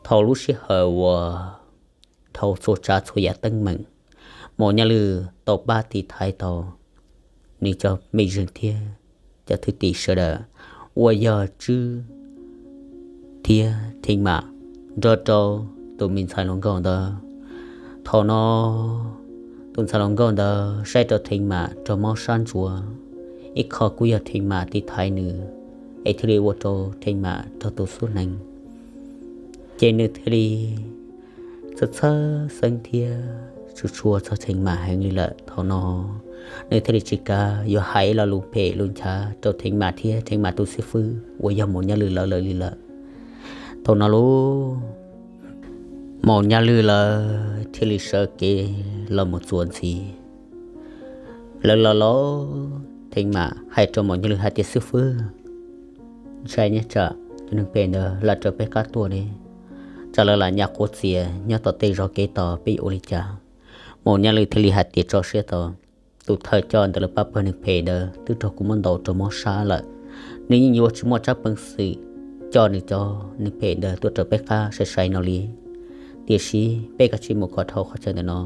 Thaum lub sij hawm uas dhau txhua tsav txhua yam teeb meem, Maum Nyaj Lwj tau pab tiv thaiv tau nws cov mej zeeg thiab cov thwj tim sawv daws uas yog Tswb thiab Theej Mam nrog rau tus me ntxhais hluas nkauj ntawd. Thaum no tus ntxhais hluas nkauj ntawd saib rau Theej Mam raug mob sab ntsuav, ib qho kuj yog Theej Mam tiv thaiv nws, es thiaj li ua rau Theej Mam raug tus xub hneev. Ces nws thiaj li txhawj txhawj xeeb thiab tshua tshua txog Theej Mam heev li lawm. Thaum no nws thiaj li tsis kav yuav hais ib lo lus phem lus nchav rau Theej Mam thiab Theej Mam tus xib fwb uas yog Maum Nyaj Lwj lawv lawm li lawm. Thaum no lub Maum Nyaj Lwj lawv thiaj li sawv kev los mus txuas ntxiv. Lawv los los Theej Mam hais rau Maum Nyaj Lwj hais tias, Xib fwb, ntshai nyob tsam tus neeg phem ntawd lam raws peb qab tuaj ne, tsam lawv lam nyas quav txias nyob tom tej zos kev tos peb yuav ua li cas? Maum Nyaj Lwj thiaj li hais tias, Tso siab tau, tus thawj coj ntawm lawv pab pawg neeg phem ntawd twb raug kuv muab ntaus raug mob sab lawm. Nws yeej yuav tsis muaj tsab peev xwm coj nws cov neeg phem ntawd tuaj raws peb qab sai sai no li. Tiam sis peb kav tsij mus kom dhau qhov chaw ntawm no,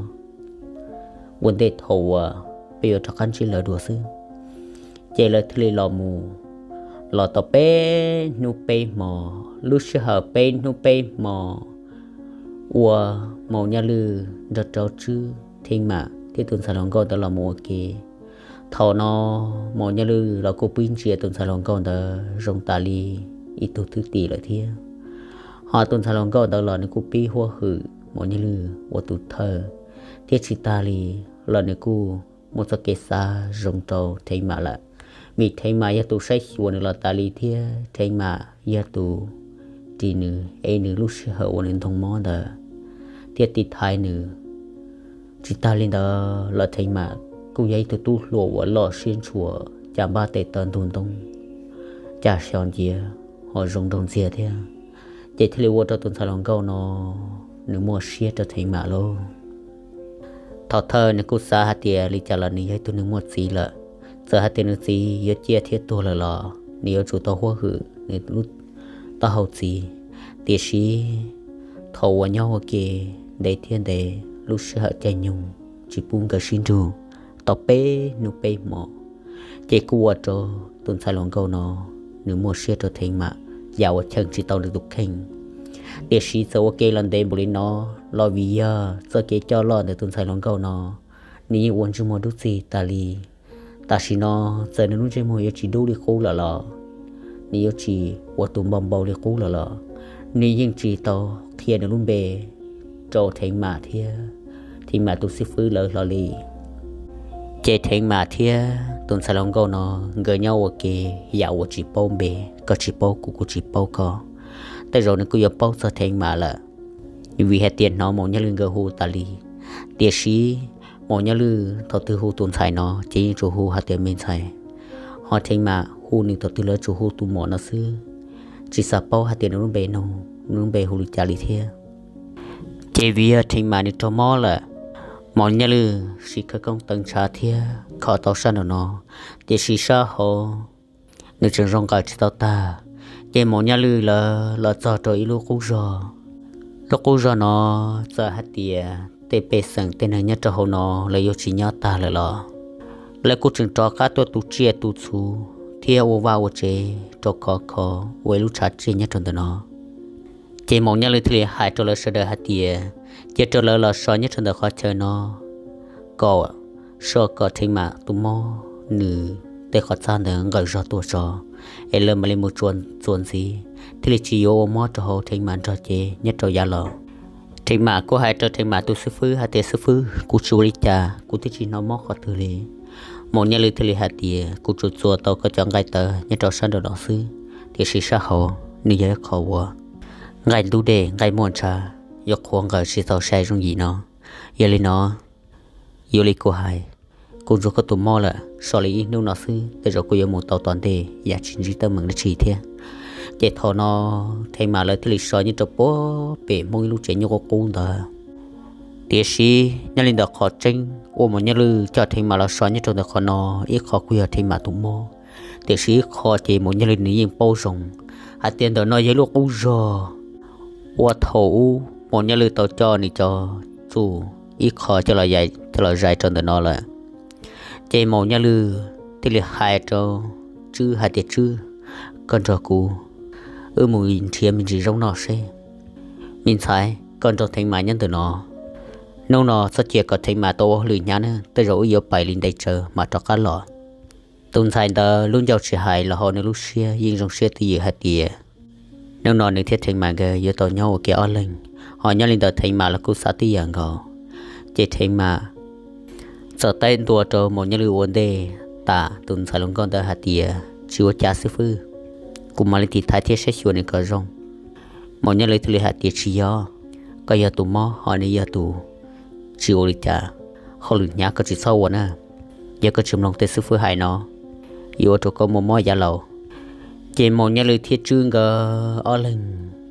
ua ntej thaum uas peb yuav rov qab ntsib lawv dua xwb. Ces lawv thiaj li los mus, los tau peb hnub peb hmo. Lub sij hawm peb hnub peb hmo uas Maum Nyaj Lwj nrog rau Tswb, Theej Mam thiab tus ntxhais hluas nkauj ntawd los mus ua ke. Thaum no Maum Nyaj Lwj los kuj pib ntsia tus ntxhais hluas nkauj ntawd zoo tas li ib tug thwj tim lawm thiab. Ho tus ntxhais hluas nkauj ntawd los nws kuj pib huab hwm Maum Nyaj Lwj ua tus thawj, thiab tsis tas li los nws kuj muaj txoj kev xav zoo rau Theej Mam lawm, vim Theej Mam yog tus saib xyuas nws los tas li thiab Theej Mam yog tus ris nws es nws lub sij hawm uas nws ntoo mob ntawd thiab tiv thaiv nws. Tsis tas li ntawd los Theej Mam kuj yog ib tug tub hluas uas loj siab ntshua, cas npab tes taw ntug ntoo, cas xyov nciav ho zoo nraug ntxiag thiab. Ces thiaj li ua rau tus ntxhais hluas nkauj no nws muaj siab rau Theej Mam lauj. Thaum thawj nws kuj xav hais tias li cas los nws yog ib tug neeg muaj txiv lawm, txawm hais tias nws txiv yuav ciaj thiab tuag lawm los nws yuav tsum tau huab hwm nws lub taub hau txiv. Tiam sis thaum uas nyob ua ke ntev thiab ntev, lub sij hawm caij nyoog tsis pub nkawd sib nrug tau peb hnub peb hmo, ces kuj ua rau tus ntxhais hluas nkauj no nws muaj siab rau Theej Mam yam uas cheem tsis tau nws tus kheej. Tiam sis txawm ua ke los ntev npaum li no los vim yog txoj kev coj loj ntawm tus ntxhais hluas nkauj no, nws yeej ua ntsej muag dub txig tas li. Tam sim no txawm nws lub ntsej muag yuav tsis dub li qub lawm los, nws yuav tsis ua tus npau npau li qub lawm los, nws yeej tsis tau qhia nws lub npe rau Theej Mam thiab Theej Mam tus xib fwb lawv hlo li. Ces Theej Mam thiab tus ntxhais hluas nkauj no nkawd nyob ua ke yam uas tsis paub npe, koj tsis paub kuv, kuv tsis paub koj. Tej zaum nws kuj yuav paub txog Theej Mam lawm, vim hais tias hnov Maum Nyaj Lwj nkawd hu tas li. Tiam sis Maum Nyaj Lwj thaum twg hu tus ntxhais no ces yeej tsuas hu hais tias me ntxhais, ho Theej Mam hu nws thaum twg los tsuas hu tus muam no xwb, tsis xav paub hais tias nws lub npe no, nws lub npe hu li cas li thiab. Ces vim yog Theej Mam nws raug mob lawm, Maum Nyaj Lwj siv khawv koob tawv ntshav thiab kho tau sab nraum no, tiam sis sab hauv nws tseem zoo nqaws tsis tau tag. Ces Maum Nyaj Lwj lawv los txog rau ib lub qub zog. Lub qub zog no txawm hais tias tej pej xeem tej neeg nyob rau hauv no lawv yuav tsis nyob tag lawm los, lawv kuj tseem rov qab tuaj tu tsiaj tu txhu thiab ua vaj ua tsev rau khov kho ua ib lub tshav tsiaj nyob rau ntawm no. Ces Maum Nyaj Lwj thiaj li hais rau lawv sawv daws hais tias, cia rau lawv los so nyob rau ntawm qhov chaw no, kom so kom Theej Mam tus mob nws tej qhov txaj ntawd nqaws zog tuaj tso, es lawv mam li mus txuas ntxiv, thiaj li tsis yuav ua mob rau hauv Theej Mam nrog cev nyob rau yav los. Theej Mam kuj hais rau Theej Mam tus xib fwb hais tias, xib fwb, kuv tsis ua li cas, kuv twb tsis hnov mob qhov twg li. Maum Nyaj Lwj thiaj li hais tias, kuv tsuas txuas tau koj cov nqaij tawv nyob rau sab nraum no xwb, tiam sis sab hauv nws yog ib qho uas nqaij ntub dej nqaij muaj ntshav, yuav qhuav nqaws tsis txaus sai zoo yim no. Yog li no, yuav li kuv hais, kuv ntsuag koj tus mob lawm, so li ib hnub no xwb tej zaum kuj yuav mus tau tom ntej, yam tsis ntsib teeb meem dab tsi thiab. Ces thaum no Theej Mam lawv thiaj li so nyob rau puag pem Hmoob ib lub tsev nyuj qub qub ntawd. Tiam sis nyob li ntawm qhov tseeb uas Maum Nyaj Lwj coj Theej Mam los so nyob rau ntawm qhov no, ib qho kuj yog Theej Mam tus mob, tiam sis ib qho ces Maum Nyaj Lwj nws yeej paub zoo hais tias ntawm no yog ib lub qub zog Ua thaum ub Maum Nyob Lwj tau coj nws cov txuj ib qho coj los zais rau ntawm no lawm, ces Maum Nyob Lwj thiaj li hais rau Tswb hais tias, Tswb, koj nrog kuv, wb mus nrhiav me ntsis zaub noj seb. Me ntxhais, koj nrog Theev Mas nyob ntawm no, hnub no txhob cia kom Theev Mas tau ua hauj lwm hnyav na, tej zaum wb yuav pais li ntev tsawv mam rov qab los. Tus ntxhais ntawd lub ncauj tsis hais los hauv nws lub siab yeej zoo siab twj ywm hais tias hnub no nws thiab Theev Mas nkawd yuav tau nyob ua ke ob leeg, ho nyob li ntawd Theev Mas los kuj xav tib yam nkaus. Ces Theev Mas txawm teb ntua rau Maum Nyob Lwj ua ntej tas tus ntxhais hluas nkauj ntawd hais tias, Tsis ua cas xib fwb, kuv mam li tiv thaiv thiab saib xyuas nws kom zoo. Maum Nyob Lwj thiaj li hais tias, Tsis yog, koj yog tus mob ho nws yog tus tsis ua li cas, hauj lwm hnyav koj tsis txhob ua na. Yog koj tsis mloog tej xib fwb hais no, yuav ua rau koj muaj mob yav laus. Ces Maum Nyob Lwj thiab Tswb nkawd ob leeg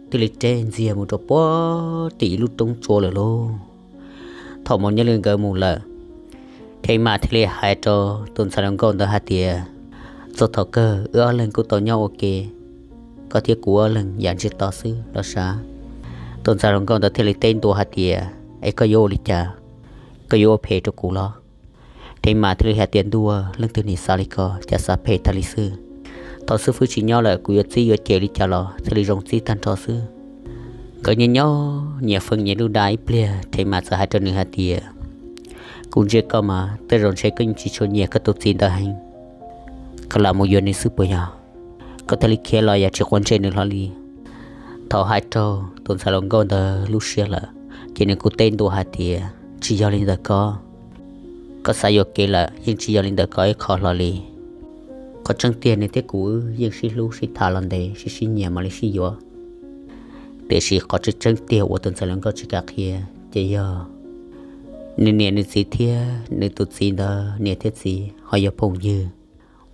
thiaj li reb ntxiag mus rau puag tim ib lub roob tsua lawm lauj. Thaum Maum Nyob Lwj nkawd mus lawm, Theev Mas thiaj li hais rau tus ntxhais hluas nkauj ntawd hais tias, Txog thaum kawg wb ob leeg kuj tau nyob ua ke, koj thiab kuv ob leeg yam ntsiag to xwb los sav. Tus ntxhais hluas nkauj ntawd thiaj li teb ntua hais tias, Es koj yuav ua li cas? Koj yuav ua phem rau kuv los? Theev Mas thiaj li hais tias, Ntuj, leej twg nim xav li ko, cas xav phem tag li xwb. Thaum xib fwb tsis nyob lawm kuv yuav txib yuav cem li cas los thiaj li zoo txib tag nrho xwb. Nkawd nyias nyob nyias feem nyias lub da ib pliag, Theev Mas txawm hais rau nws hais tias, Kuv ntsia koj mas tej zaum ntshe koj yeej tsis tshua nyiam koj tus txiv ntawd heev, koj lam mus yuav nws xwb puas yog? Koj thiaj li khiav los yam tsis quav ntsej nws hlo li. Thaum hais raug tus ntxhais hluas nkauj ntawd lub siab lawm, ces nws kuj teb ntua hais tias, Tsis yog li ntawd ko, koj xav yuam kev lawm, yeej tsis yog li ntawd ko ib qho hlo li. Qhov tseeb tiag nws thiab kuv wb yeej sib hlub sib tham los ntev, sib sib nyiam mam li sib yuav. Tiam sis qhov tseeb tseeb tiag uas tus ntxhais hluas nkauj tsis kam qhia ces yog nws niam nws txiv thiab nws tus txiv ntawd niam thiab txiv ho yog phooj ywg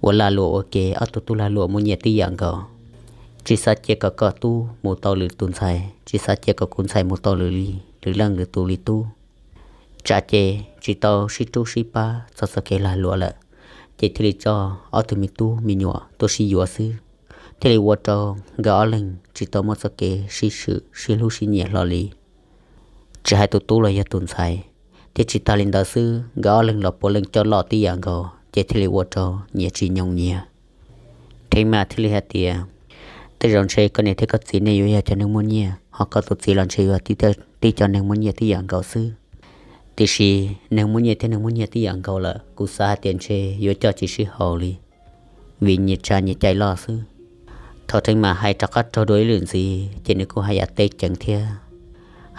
uas lag luam ua ke, ob tug tub lag luam muaj nyiaj tib yam nkaus. Tsis xav cia kom koj tub mus tau lwm tus ntxhais, tsis xav cia kom kuv ntxhais mus tau lwm li, lwm leej lwm tus li tub. Tsam ces tsis tau sib rub sib pab txog txoj kev lag luam lawm, ces thiaj li coj ob tug me tub me nyuam tuaj sib yuav xwb, thiaj li ua rau nkawd ob leeg tsis tau muaj txoj kev sib swm sib hlub sib nyiam hlo li. Tsis hais tus tub los yog tus ntxhais, thiab tsis tas li ntawd xwb, nkawd ob leeg los puav leej coj loj tib yam nkaus, ces thiaj li ua rau nyias tsis nyoos nyias. Theev Mas thiaj li hais tias, Tej zaum ntshe koj niam thiab koj txiv nej yuav yog cov neeg muaj nyiaj, ho koj tus txiv los ntshe yuav tib cov neeg muaj nyiaj tib yam nkaus xwb. Tiam sis neeg muaj nyiaj thiab neeg muaj nyiaj tib yam nkaus lawm, kuv xav hais tias ntshe yuav coj tsis sib haum li, vim nyias tsa nyias cai loj xwb. Thaum Theev Mas hais rov qab raug dua ib lwm ntxiv, ces nws kuj haj yam teb ceev thiab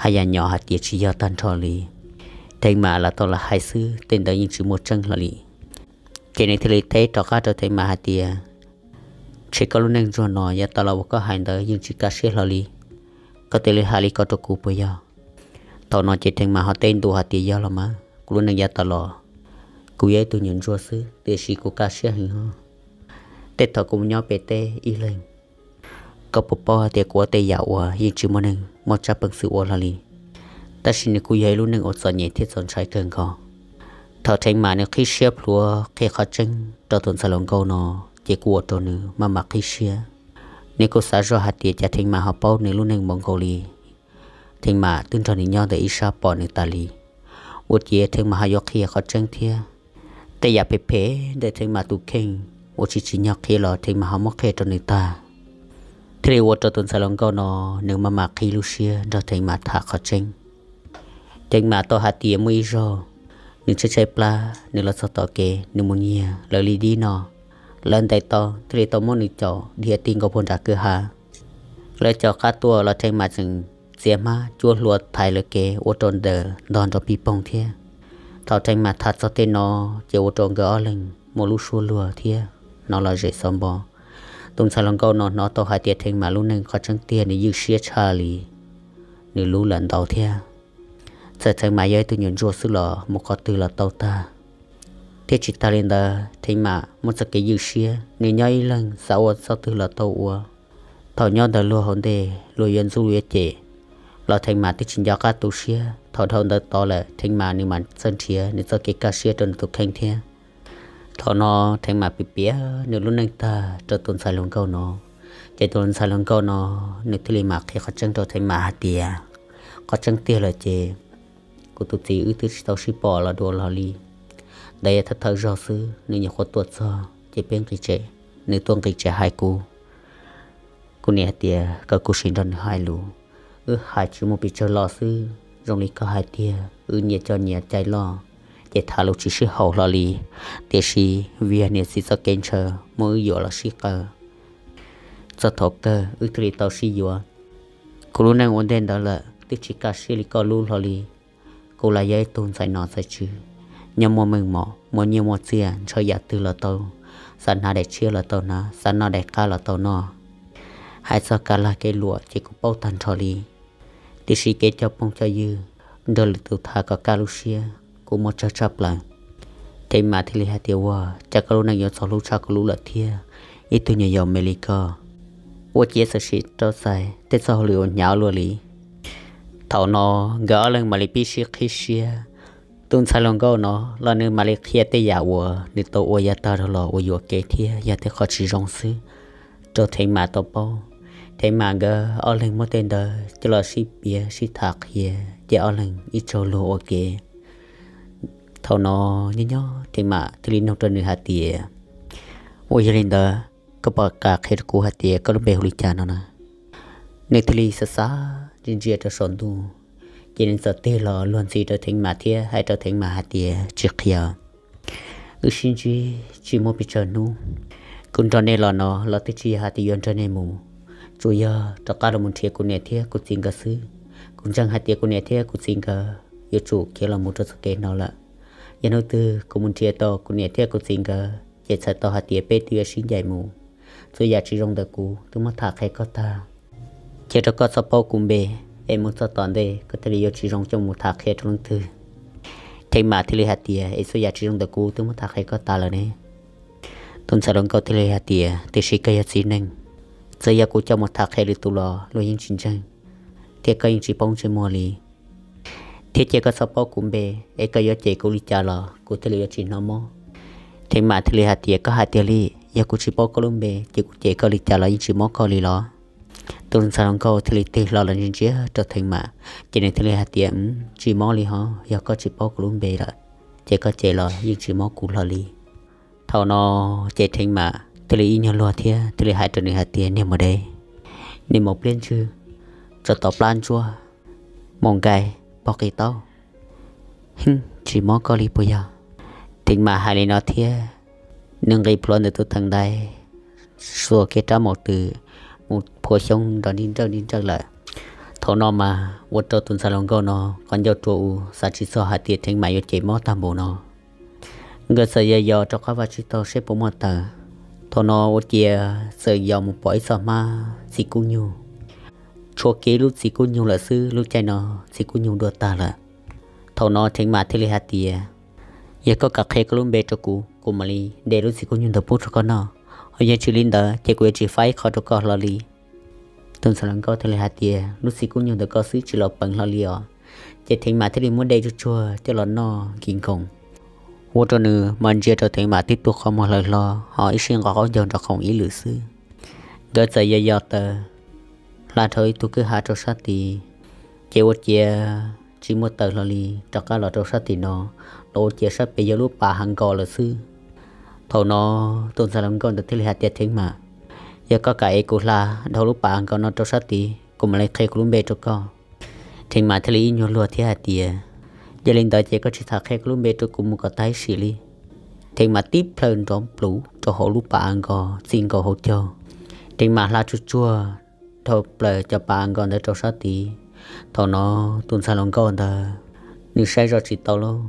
haj yam nyom hais tias tsis yog tag nrho li. Theev Mas lam tau lam hais xwb, tej ntawd yeej tsis muaj tseeb hlo li. Ces nws thiaj li teb rov qab rau Theev Mas hais tias, Ntshe koj lub neej ntsuag no yav tas los uas koj hais ntawd yeej tsis kaj siab hlo li. Koj thiaj li hais li ko rau kuv puas yog? Thaum no ces Theev Mas ho teb ntua hais tias, Yog los mas, kuv lub neej yav tas los kuv yog ib tug nyuam ntsuag xwb, tiam sis kuv kaj siab heev os. Tej thaum kuv mus nyob pem teb ib leeg, koj puas paub hais tias kuv ua tej yam uas yeej tsis muaj neeg muaj tsab peev xwm ua hlo li. Tab sis nws kuj yog ib lub neej uas txom nyem thiab txaus ntshai kawg nkaus. Thaum Theev Mas nws qhib siab plhuav qhia qhov tseeb rau tus ntxhais hluas nkauj no, ces kuj ua rau nws maj mam qhib siab. Nws kuj xav zoj hais tias cas Theev Mas ho paub nws lub neej npaum nkaus li. Theev Mas twb nrog nws nyob ntawm ib sab pom nws tas li, ua ciav Theev Mas ho yuav qhia qhov tseeb thiab. Tej yam phem phem ntawm Theev Mas tus kheej uas tsis tsim nyog qhia los Theev Mas ho muab qhia rau nws tag, thiaj li ua rau tus ntxhais hluas nkauj no nws maj mam qhib lub siab nrog Theev Mas tham qhov tseeb. Theev Mas tau hais tias muaj ib zaug nws tshaib tshaib plab, nws los txog tom kev, nws mus nyiag lawv li dib no, lawv ntes tau thiaj li tau muab nws caum dhia ti nkaus puag nram kwj ha. Lawv caum qab tuaj los Theev Mas tseem txiav hmab cuab hlua thaiv lawv kev ua rau ntawd ntog nrov pig poog thiab. Thaum Theev Mas tham txog tej no, ces ua rau nkawd ob leeg muaj lub suab luag thiab hnov lom zem xov npo. Tus ntxhais hluas nkauj no hnov tau hais tias Theev Mas lub neej qhov tseeb tiag nws ywj siab tshaj li nws lub lawm ntau thiab. Txawm Theev Mas yog ib tug nyuam ntsuag xwb los mus qhov twg los tau tag. Thiab tsis tas li ntawd, Theev Mas muaj txoj kev ywj siab, nws nyob ib leeg xav ua txoj twg los tau ua. Thaum nyob ntawm luag hauv ntej, luag yuav ntxub yuav cem los Theev Mas twb tsis nco qab tu siab. Thaum dhau ntawd tod lawm, Theev Mas nws mam txawj nrhiav nws txoj kev kaj siab rau nws tus kheej thiab. Thaum no Theev Mas piav piav nws lub neej tag rau tus ntxhais hluas nkauj no, Ces tus ntxhais hluas nkauj no nws thiaj li mam qhia qhov tseeb rau Theev Mam hais tias, qhov tseeb tiag lawm ces kuv tus txiv wb twb tsis tau sib pom los dua los li. Ntawd yog thawj thawj zaug xwb, nws nyuam qhuav tuaj txog ces peb nqis tsev, nws tuaj nqis tsev hais kuv. Kuv niam hais tias kom kuv sim nrog nws hais lus, wb hais tsis muaj pes tsawg los xwb. Zoo li koj hais tiag, wb nyias coj nyias cai loj, ces tham lus tsis sib haum hlo li. Tiam sis vim yog niam txiv txoj kev ntshaw muab wb yuam los sib qawm. Txog thaum kawg wb thiaj li tau sib yuav. Kuv lub neej ua ntej ntawd lawm twb tsis kaj siab li koj lub hlo li. Kuv los yog ib tug ntxhais nom ntxhais tswv, nyob muaj meej mom, muaj nyiaj muaj txiaj, ntshaw yam twg los tau, xav hnav daim tshiab los tau hnav, xav noj daim qab los tau noj. Hais txog kev lag kev luam ces kuv paub tag nrho li. Tiam sis kev coj phooj coj ywg, nrog lwm tus tham kom kaj lub siab, kuv muaj tsawg tshaj plaws. Theev Mam thiaj li hais tias, ua cas koj lub neej yuav txog hlub tshaj kuv lub lawm thiab, ib tug nyuam yaus me li koj. Ua ciav txawm sim rau txais tej txoj hauj lwm uas hnyav luaj li. Thaum no nkawd ob leeg mam li pib sib qhib siab. Tus ntxhais hluas nkauj no los nws mam li qhia tej yam uas nws tau ua yav tag los ua yuam kev thiab yog tej qhov tsis zoo xwb rau Theev Mam tau paub. Theev Mam nkawd ob leeg muab tej ntawd coj los sib piav sib tham qhia ces ob leeg ib tsaug luag ua ke. Thaum no nyob nyob Theev Mam thiaj li nug rau nws hais tias, ua yog li ntawd, koj puas kam qhia rau kuv hais tias koj lub npe hu li cas no na? Nws thiaj li xav xav ntsia ntsia rau saum ntuj, ces nws txawm tig los luag ntxhi rau Theev Mam thiab hais rau Theev Mam hais tias, tsis qhia. Wb sib ntsib tsis muaj pes tsawg hnub, kuv nrog nej los no los twb tsis yog hais tias yuav nrog nej mus, tsuas yog rov qab los mus nrhiav kuv niam thiab kuv txiv nkawd xwb. Kuv ntseeg hais tias kuv niam thiab kuv txiv nkawd yuav tsum khiav los mus rau txoj kev no lawm. Yog hnub twg kuv mus nrhiav tau kuv niam thiab kuv txiv nkawd ces txhais tau hais tias peb twb yuav sib ncaim mus. Txhua yam tsis zoo ntawm kuv twb muab tham qhia koj tag, cia rau koj txhob paub kuv npe, es mus txog tom ntej koj thiaj li yuav tsis zoo coj mus tham qhia rau leej twg. Theev Mam thiaj li hais tias, es txhua yam tsis zoo ntawm kuv twb muab tham qhia koj tas lawm ne. Tus ntxhais hluas nkauj thiaj li hais tias, tiam sis koj yog txiv neej, txawm yog kuv coj mus tham qhia lwm tus los luag yeej tsis ntseeg, thiab koj yeej tsis paub ntsej muag li. Thiab cia koj txhob paub kuv npe, es koj yuav cem kuv li cas los kuv thiaj li yuav tsis hnov mob. Theev Mam thiaj li hais tias, koj hais tiag li, yog kuv tsis paub koj lub npe ces kuv cem koj li cas los yeej tsis mob koj li los? Tus ntxhais hluas nkauj thiaj li tig hlo los ntsia ntsia rau Theev Mam, ces nws thiaj li hais tias, tsis mob li hos, yog koj tsis paub kuv lub npe lawm ces koj cem los yeej tsis mob kuv hlo li. Thaum no ces Theev Mam thiaj li ib nyuag luag thiab thiaj li hais rau nws hais tias, niag maum dev, niag maum pliab ntswg, tsov tom plab ntsuab, maum nkais pog qis taub, tsis mob koj li puas yog? Theev Mam hais li no thiab nws nqis plhuav ntawm tus theem ntaiv, xuas kiag rab maum twm mus phua xyoob nrov nti nrawj nti nrawj lawm. Thaum no mas ua rau tus ntxhais hluas nkauj no qhov ncauj rua u, xav tsis txog hais tias Theev Mam yuav cem mob tag npaum no. Nkawd txawm yos yos rov qab vaj tsib taug seb puas muaj taws. Thaum no ua ciav txawm yos mus pom ib txoj hmab txiv kub nyug, tshuav kiag lub txiv kub nyug lawm xwb, lub caij no txiv kub nyug dua tag lawm. Thaum no Theev Mam thiaj li hais tias, yog koj kam qhia koj lub npe rau kuv, kuv mam li de lub txiv kub nyug ntawd pub rau koj noj, ho yog tsis li ntawd ces kuv yuav tsis faib ib qho rau koj hlo li. Tus ntxhais hluas nkauj thiaj li hais tias, lub txiv kub nyug ntawm koj xwb tsis los peev hlo li os. Ces Theev Mam thiaj li muab de tsuag tsuag coj los noj nkis nkoos, ua rau nws mas ntsia rau Theev Mam tib tug qhov muag hlawv hlo, ho ib sij nqos qaub ncaug nrov qoom ib lwm xwb. Nkawd txawm yos yos taws hla dhau ib tug kwj ha rau sab tid, ces ua ciav tsis muaj taws hlo li, rov qab los rau sab tim no los ua ciav sab pem yog lub pas hav nkos lawm xwb. Thaum no tus ntxhais hluas nkauj ntawd thiaj li hais tias, Theev Mam, yog koj kam es kuv hla dhau lub pas hav nkos no rau sab tid, kuv mam li qhia kuv lub npe rau koj. Theev Mam thiaj li ib nyuag luag thiab hais tias, yog li ntawd ces koj tsis tham qhia koj lub npe rau kuv mus kom tag ib sim li. Theev Mam tib plhaw nrov pluv rau hauv lub pas hav nkos txij nkaus hauv caug. Theev Mam hla tsuag tsuag dhau plaws cov pas hav nkos ntawd rau sab tid. Thaum no tus ntxhais hluas nkauj ntawd nws saib zoj tsis tau lauj,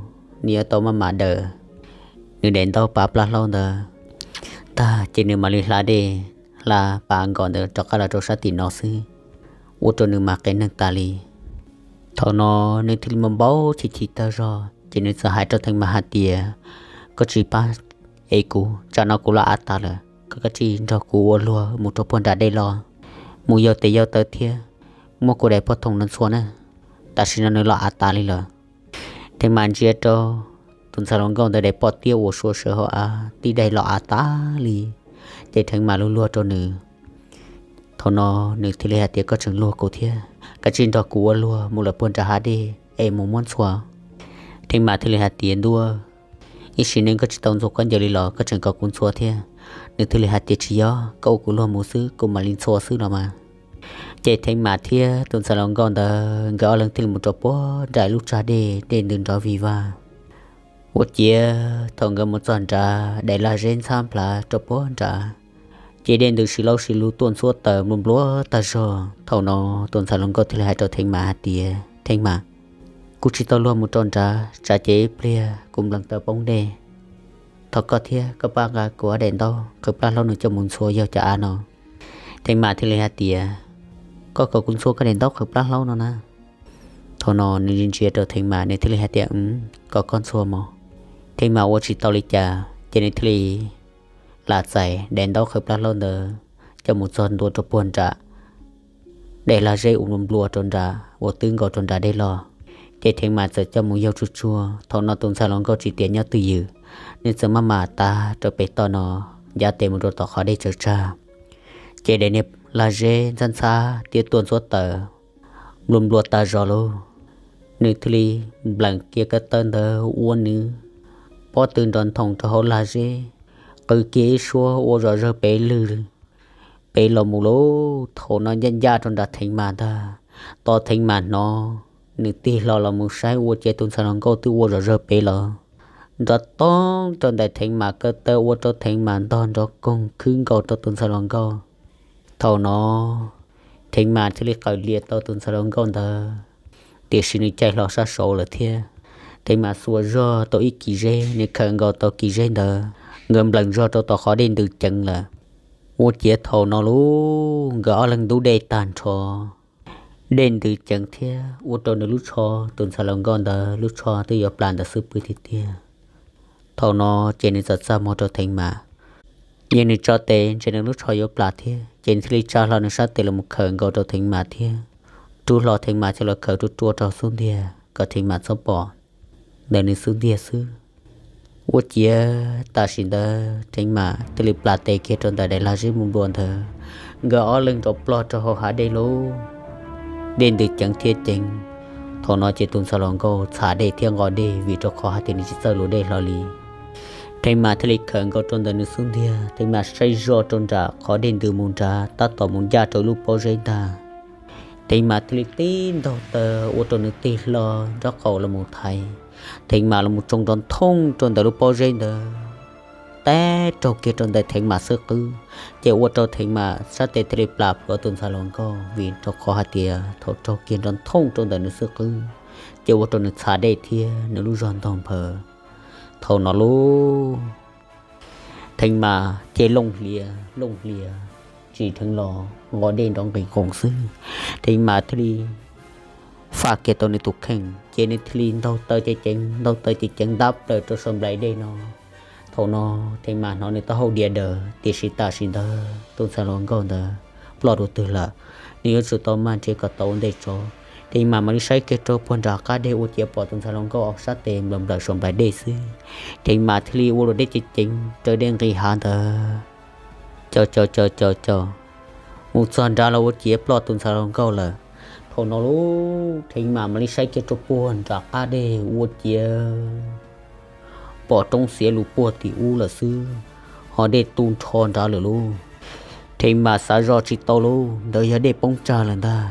nws yuav tau maj mam daws nws daim ntaub pas plab hlaub ntawd tag ces nws mam li hla dej, hla pas hav nkos ntawd rov qab los rau sab tim no xwb, ua rau nws mas qias neeg tas li. Thaum no nws thiaj li npau npau chim chim tag zog ces nws txawm hais rau Theev Mam hais tias, koj tsis pab es kuv, tsam no kuv los av tas lawm, koj kav tsij nrog kuv ua luag mus rau puag nram dej los, mus yau tes yau taw thiab muab kuv daim poj thoom no ntxhua na, tam sim no nws los av tas li lawm. Theev Mam ntsia rau tus ntxhais hluas nkauj ntawd daim poj tiab uas suav sawv hauv av tib daim los av tas li, ces Theev Mam luag luag rau nws, Thaum no nws thiaj li hais tias, Koj tseem luag kuv thiab, koj cia li nrog kuv ua luag mus lawm puag nram hav dej es mus muab ntxhua. Theej Mas thiaj li hais tias, Ntuj, ib sim neej koj tsis tau ntxhua khaub ncaws li los koj tseem kom kuv ntxhua thiab? Nws thiaj li hais tias, Tsis yog, koj ua kuv luag mus xwb kuv mam li ntxhua xwb los mas. Ces Theej Mas thiab tus ntxhais hluas nkauj ntawd nkawd ob leeg thiaj li mus rau puag nram lub tsag dej, dej ntws nrov vig vag. Ua ciav thaum nkawd mus txog nrad, daim lag zeb ntxhab nplhav rau puag nrad, ces dej ntws si laub si lug tuaj ntxhuab taws nplua nplua tag zog. Thaum no tus ntxhais hluas nkauj thiaj li hais rau Theej Mas hais tias, Theej Mas, kuv tsis tau luag mus rau nrad, tsam ces ib pliag kuv nplees taws poob dej. Thov koj thiab koj pab nqa kuv ob daim ntaub qhwv plab hlaub no coj mus ntxhua yog cov av no. Theej Mas thiaj li hais tias, Koj kom kuv ntxhua koj daim ntaub qhwv plab hlaub no na? Thaum no nws ntsia rau Theej Mas, nws thiaj li hais tias, Kom koj ntxhua mog. Theej Mas ua tsis tau li cas ces nws thiaj li lam txais daim ntaub qhwv plab hlaub ntawd coj mus txog ntua rau puag nram daim lag zeb uas nplua nplua rau nrad uas twb nkaus rau nram dej los. Ces Theej Mas txawm coj mus yaug tsuag tsuag. Thaum no tus ntxhais hluas nkauj tsis tias nyob twj ywm, nws txawm maj mam tav rau pem toj no, ncav tes mus rau tom qhov dej tsawv tsag. Ces daim niag lag zeb ntxhab ntxhab thiab tuaj ntxhuab taws nplua nplua tag zog lauj. Nws thiaj li nplees kiag kab taw ntawd ua nws pob tw nrov nthoom rau hauv lag zeb, qw kiag ib suab ua zom zawg pem lwg pem los mus lauj. Thaum no ncaj ncaj rau nram Theej Mas ntag, tos Theej Mas hnov, nws tig hlo los mus saib ua ciav tus ntxhais hluas nkauj twb ua zom zawg pem los, nrov toog rau ntawm Theej Mas kab taw ua rau Theej Mas ntog nrov koog khwb nkaus rau tus ntxhais hluas nkauj. Thaum no Theej Mas thiaj li qawm lias tau tus ntxhais hluas nkauj ntawd, tiam sis nws caij hlo sab saud lawm thiab. Theej Mas xuas zog tau ib kis zeb, nws khawm nkaus tau kis zeb ntawd, nkawd nplees zog rau tom qhov dej ntws ceev lawm. Ua ciav thaum no lauj, nkawd ob leeg ntub dej tag nrho, dej ntws ceev thiab ua rau nws lub tsho, tus ntxhais hluas nkauj ntawd lub tsho twb yuav plam ntawm xub pwg tiag tiag. Thaum no ces nws txawm txaj muag rau Theej Mas, yog nws tso tes ntshe nws lub tsho yuav plam thiab, ces nws thiaj li tsa hlo nws sab tes los mus khawm nkaus rau Theej Mas thiab rub hlo Theej Mas coj los khawm rua rua rau xub ntiag kom Theej Mas txhob pom ntawm nws xub ntiag xwb. Ua ciav tam sim ntawd Theej Mas thiaj li plam tes kiag rau ntawm daim lag zeb nplua nplua ntawd, nkawd ob leeg rov ploj rau hauv hav dej lauj. Dej ntws ceev thiab ceev. Thaum no ces tus ntxhais hluas nkauj txhav dej thiab nqos dej vim rau qhov hais tias nws tsis txawj lus dej hlo li. Theej Mas thiaj li khawm nkaus rau ntawm nws xub ntiag, Theej Mas saib zoj rau nram qhov dej ntws mus nrad tab tom mus ncaj rau lub pob zeb ntag. Theej Mas thiaj li tib ntaug taw ua rau nws tig hlo nraub qaum los mus thaiv. Theej Mas los mus tsoo nrov nthooj rau ntawm lub pob zeb ntawd, teb raug kiag rau ntawm Theej Mas xub qwb, ces ua rau Theej Mas sab tes thiaj li plam plhuav tus ntxhais hluas nkauj vim rau qhov hais tias thaum raug kiag nrov nthooj rau ntawm nws xub qwb, ces ua rau nws txhav dej thiab nws lub zog ntog nphaws. Thaum no lauj, Theej Mas ces looj hlias looj hlias, tsim dheev los nqos dej nrov nqis nqoos xwb. Theej Mas thiaj li faj kiag tau nws tus kheej, ces nws thiaj li ntaug taw ceev ceev, ntaug taw ceev ceev ntab plaws rau saum nplaim dej no. Thaum no Theej Mas hnov nws taub hau diav daws, tiam sis tam sim ntawd tus ntxhais hluas nkauj ntawd ploj dua twg lawm, nws yuav tsum tau maj nrhiav kom tau ua ntej tso. Theej Mas mam li saib kiag rau puag nram qab deg ua ciav pom tus ntxhais hluas nkauj sab tes nplawm nplawm saum nplaim dej xwb. Theej Mas thiaj li ua luam dej ceev ceev raws dej nqis hav ntawd, caum caum caum caum caum mus txog nrad los ua ciav ploj tus ntxhais hluas nkauj lawm. Thaum no lauj, Theej Mas mam li saib kiag rau puag nram qab deg ua ciav pom roob xiav lug puag tim ub lawm xwb, ho dej tu nrho nrad lawm lauj. Theej Mas xav zoj tsis tau lauj, ntawd yog dej poob tsag lawm ntag.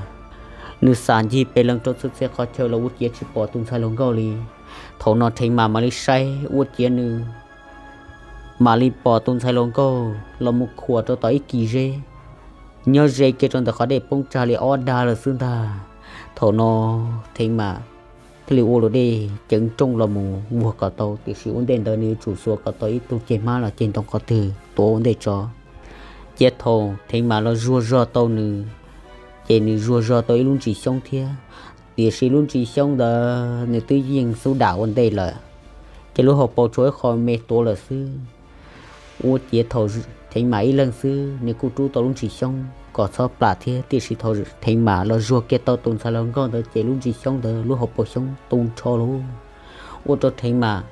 Nws xam ncig pes lees rau txhua txhia qhov chaw los ua ciav tsis pom tus ntxhais hluas nkauj li. Thaum no Theej Mas mam li saib ua ciav nws mam li pom tus ntxhais hluas nkauj los mus khuam rau tom ib kis zeb, nyob ze kiag rau ntawm qhov dej poob tsag li ob dag lawm xwb ntag. Thaum no Theej Mas thiaj li ua luam dej ceev nrooj los mus vuag kom tau, tiam sis ua ntej ntawd nws yuav tsum xuas kom tau ib tug ceg hmab los ceg ntoo qhov twg tuav ua ntej tso. Cia thaum Theej Mas los zuag zog tau nws, ces nws zuag zog tau ib lub ntsis xyoob thiab, tiam sis lub ntsis xyoob ntawd nws twb yeej xub dam ua ntej lawm, ces lub hauv paus tshuav ib qho me tuav lawm xwb. Ua ciav thaum Theej Mas ib leeg xwb nws kuj rub tau lub ntsis xyoob kom txhob plam thiab, tiam sis thaum Theej Mas los zuag kiag tau tus ntxhais hluas nkauj ntawd ces lub ntsis xyoob ntawd lub hauv paus xyoob tu nrho lauj, ua rau Theej Mas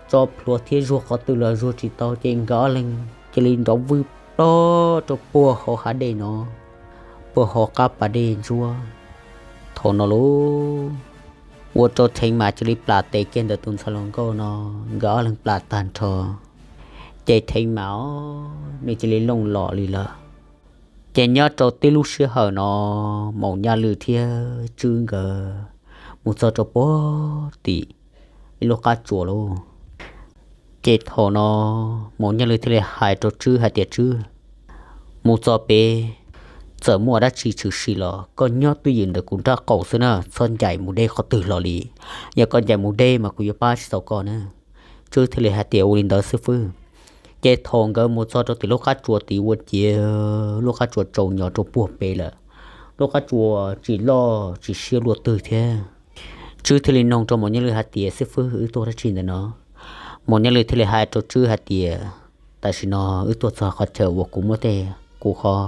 tso plhuav thiab zuag qhov twg los zuag tsis tau, ces nkawd ob leeg cia li nrov vwj plog rau puag hauv hav dej no. puag hauv qab pas dej ntsuab. Thaum no lauj, ua rau Theev Mam cia li plam tes kiag ntawm tus ntxhais hluas nkauj no, nkawd ob leeg plam tag nrho, ces Theev Mam os, nws cia li looj los li lawm. Ces nyob rau tib lub sij hawm no, Maum Nyaj Lwm thiab Tswb nkawd mus txog rau puag tim ib lub qab tsuas lauj. Ces thaum no Maum Nyaj Lwm thiaj li hais rau Tswb hais tias, Tswb, mus txog pem, txawm muaj dab tsi tshwm sim los koj nyob twj ywm ntawm kuv nraub qaum xwb na, txhob ncaim mus deb qhov twg los li. Yog koj ncaim mus deb mas kuv yuav pab tsis tau koj na. Tswb thiaj li hais tias, Ua li ntawd xib fwb. Ces thaum nkawd mus txog rau tim lub qab tsuas tid ua ciav lub qab tsuas tsaus nyo rau puag pem lawm. Lub qab tsuas tsis loj tsis siab luaj twg thiab. Tswb thiaj li nug rau Maum Nyaj Lwm hais tias, Xib fwb, wb tuaj dab tsi ntawm no? Maum Nyaj Lwm thiaj li hais rau Tswb hais tias, Tam sim no wb tuaj txog qhov chaw uas kuv muab tej kuv qhov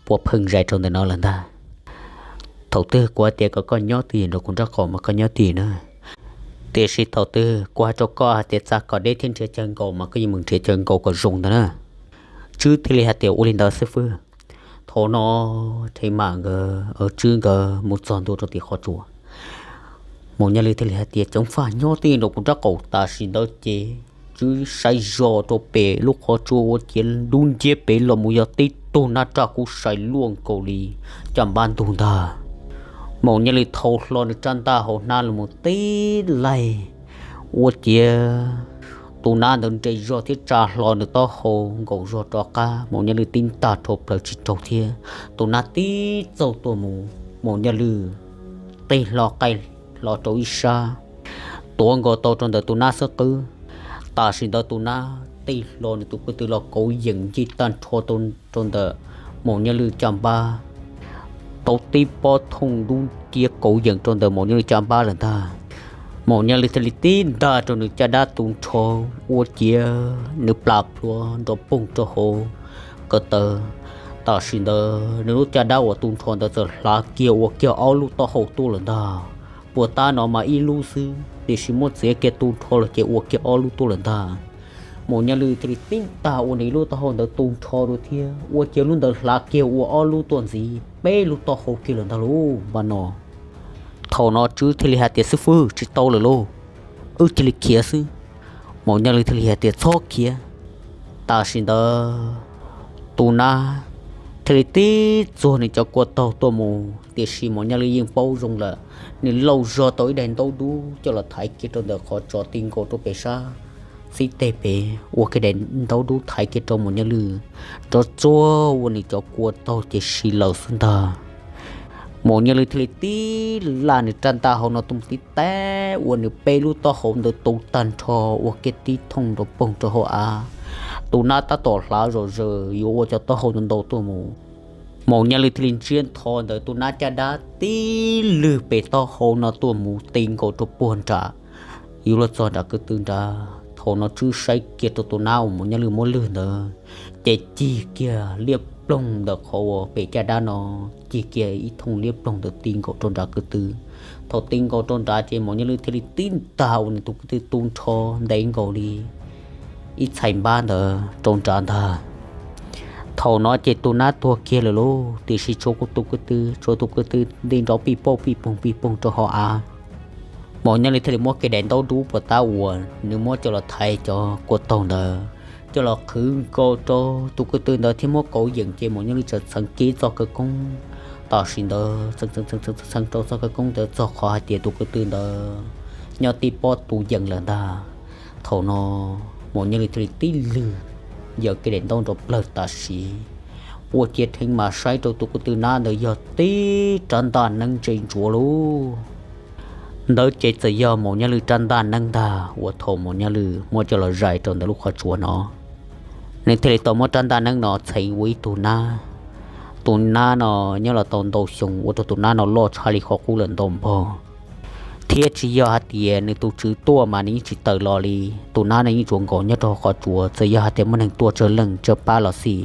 puav pheej zais rau ntawm no lawm ntag. Thaum twg kuv hais tias kom koj nyob twj ywm nraum kuv nraub qaum mas koj nyob twj ywm na. Tiam sis thaum twg kuv hais rau koj hais tias txav kom deb thiab nrhiav chaw nkaum mas koj yeej mus nrhiav chaw nkaum kom zoo ntag na. Tswb thiaj li hais tias, Ua li ntawd xib fwb. Thaum no Theev Mam nkawd, Tswb nkawd mus txog ntua rau tim qhov tsuas, Maum Nyaj Lwm thiaj li hais tias, Ceev faj nyob twj ywm nraum kuv nraub qaum. Tam sim ntawd ces Tswb saib zoj rau pem lub qhov tsua ua ciav dub nciab pem los mus yog tib tug nab raj kub sai luaj nkaus li caj npab ntug ntag. Maum Nyaj Lwm thau hlo nws rab ntaj hauv hnab los mus tib laig ua ciav tus nab ntawd nres zog thiab tsa hlo nws taub hau nkaum zog rov qab. Maum Nyaj Lwm tib ntaj rhau plaws tsis raug thiab tus nab tib txaug tuaj mus. Maum Nyaj Lwm tij hlo qaij hlo rau ib sab, tuav nkaus tau rau ntawm tus nab xub qwb. Tam sim ntawd tus nab tij hlo nws tus ko tw los kauv yeem ncig tag nrho rau ntawm Maum Nyaj Lwm caj npab, tau tib pob thooj dub nciab kauv yeem rau ntawm Maum Nyaj Lwm caj npab lawm ntag. Maum Nyaj Lwm thiaj li tib ntaj rau nws caj dab tu nrho ua ciav nws plam plhuav nrov poog rau hauv ko taw. Tam sim ntawd nws lub caj dab uas tu nrho ntawd txawm hlav kiag ua kiag ob lub taub hau tuaj lawm ntag. Puag ta no mas ib lub xwb tiam sis muab txiav kiag tu nrho los ces ua kiag ob lub tuaj lawm ntag. Maum Nyaj Lwm thiaj li tib ntaj ua nws ib lub taub hau ntawd tu nrho dua thiab ua ciav lub ntawd hlav kiag ua ob lub tuaj ntxiv peb lub taub hau kiag lawm ntag lauj. Npaj no, thaum no Tswb thiaj li hais tias, Xib fwb, tsis tau lawm lauj, wb cia li khiav xwb. Maum Nyaj Lwm thiaj li hais tias, Txhob khiav. Tam sim ntawd tus nab thiaj li tib txuag nws cov kua taug tuaj mus, tiam sis Maum Nyaj Lwm yeej paub zoo lawm, nws lauj zog tau ib daim ntaub dub coj los thaiv kiag rau ntawm qhov tso ti nkaus rau pem sab xib teg pem, ua kiag daim ntaub dub thaiv kiag rau Maum Nyaj Lwm, nrov tsuag ua nws cov kua taug ces si lawm xwb ntag. Maum Nyaj Lwm thiaj li tib laj nws rab ntaj hauv no tuaj mus tib teb ua nws peb lub taub hau ntawd tu tag nrho ua kiag tib thooj nrov poog rau hauv av. Tus nab tab tom hlav zom zaws yuav ua cov taub hau ntau ntau tuaj mus. Maum Nyaj Lwm thiaj li ntsiab ntho ntawm tus nab caj dab tib lwg pem taub hau no tuaj mus ti nkaus rau puag nram, yuav luag txog nram kwv tw nrad. Thaum no Tswb saib kiag rau tus nab uas Maum Nyaj Lwm muab lwg ntawd, ces cig kiag liab ploog ntawm qhov uas pem caj dab no, cig kiag ib thooj liab ploog ntawd ti nkaus rau nrad kwv tw. Thaum ti nkaus rau nrad ces Maum Nyaj Lwm thiaj li tib ntag ua nws tus kwv tw tu nrho ntev nkaus li ib txhais npab ntawd rau nrad ntag. Thaum no ces tus nab tuag kiag lawm lauj, tiam sis tshuav kuv tus kwv tw, tshuav tus kwv tw nti nrov pij pauj pij poog pij poog rau hauv av. Maum Nyaj Lwm thiaj li muab kiag daim ntaub dub puas tab uas nws muab coj los thaiv cov kua taug ntawd coj los qhwv nkaus rau tus kwv tw ntawd thiab muab kauv yeem ces Maum Nyaj Lwm txawm txheev kiag txoj khawv koob. Tam sim ntawd txheev txheev txheev rau txoj khawv koob ntawd txog qhov hais tias tus kwv tw ntawd nyob tib pob tu yeem lawm ntag. Thaum no Maum Nyaj Lwm thiaj li tib lwg yawm kiag daim ntaub nrov plawg tam sim, ua ciav Theev Mam saib rau tus kwv tw nab ntawd yog tib rab ntaj neeb ntse ntsuav lauj. Ntawd ces txawm yog Maum Nyaj Lwm rab ntaj neeb ntag uas thaum Maum Nyaj Lwm muab coj los zais rau ntawm lub qhov tsua no. Nws thiaj li tau muab rab ntaj neeb no txheev ua ib tug nab. Tus nab no nyob los tau ntau xyoo ua rau tus nab no loj tshaj li qhov qub lawm ntau npaug, thiab tsis yog hais tias nws tus tswv tuaj mas nws yeej tsis tawm los li. Tus nab no yeej tsuas nkaum nyob rau qhov tsua, txawm yog hais tias muaj neeg tuaj tsawg leej tsawg pab los xij.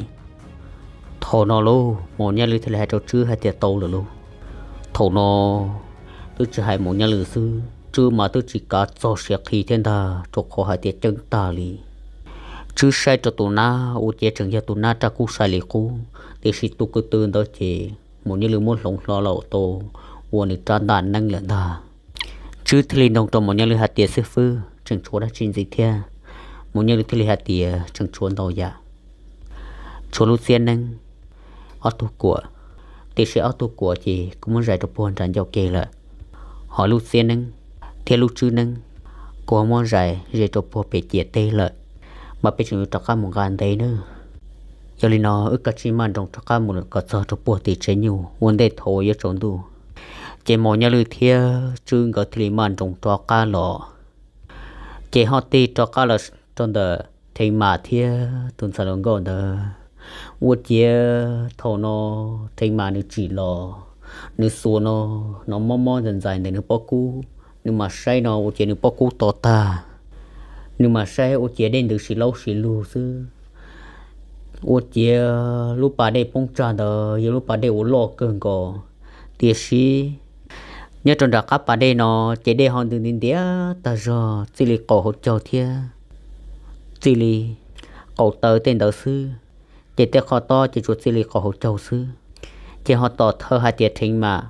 Thaum no lauj, Maum Nyaj Lwm thiaj li hais rau Tswb hais tias, Tau lawm lauj. Thaum no twb tsis hais Maum Nyaj Lwm xwb, Tswb mas twb tsis kav txog siav qhi thiab ntag, rau qhov hais tias ceeb tag li. Tswb saib rau tus nab ua ciav tseem yog tus nab raj kub sai li qub, tiam sis tus kwv tw ntawd ces Maum Nyiaj Lwj muab hloov hlo los tau ua nws rab ntaj neeb lawm ntag. Tswb thiaj li nug rau Maum Nyiaj Lwj hais tias, Xib fwb, tseem tshuav dab tsi ntxiv thiab? Maum Nyiaj Lwj thiaj li hais tias, Tseem tshuav ntau yam. Tshuav lub txiab neeb, ob tug kuam, tiam sis ob tug kuam ces kuv muab zais rau puag nram ncauj ke lawm. Ho lub txiab neeb thiab lub tswb neeb kuv ho muab zais ze rau puag pem ciam teb lawm, mas peb tseem yuav rov qab mus nqa ntev nawb. Yog li no wb kav tsij maj nroos rov qab mus kom txog rau puag tim tsev nyuj ua ntej thaum uas yuav tsaus ntuj. Ces Maum Nyiaj Lwj thiab Tswb nkawd thiaj li maj nroos rov qab los. Ces ho tig rov qab los rau ntawm Theev Mam thiab tus ntxhais hluas nkauj ntawd. Ua ciav thaum no Theev Mam nws tsim los, nws xuas no, no mob mob ntxais ntxais ntawm nws pob kub, nws mam saib no ua ciav nws pob kub to tag. Nws mam saib ua ciav dej ntws sis laub sis lug xwb. Ua ciav lub pas dej poob tsag ntawd yog lub pas dej uas loj kawg nkaus, tiam sis nyob rau nram qab pas dej no ces dej ho ntws nti ntiav tag zog, txij li qaum hauv caug thiab txij li qaum taw tej ntawd xwb. Ces tej qhov tob ces tsuas txij li qaum hauv caug xwb. Ces ho tom thawj hais tias Theev Mam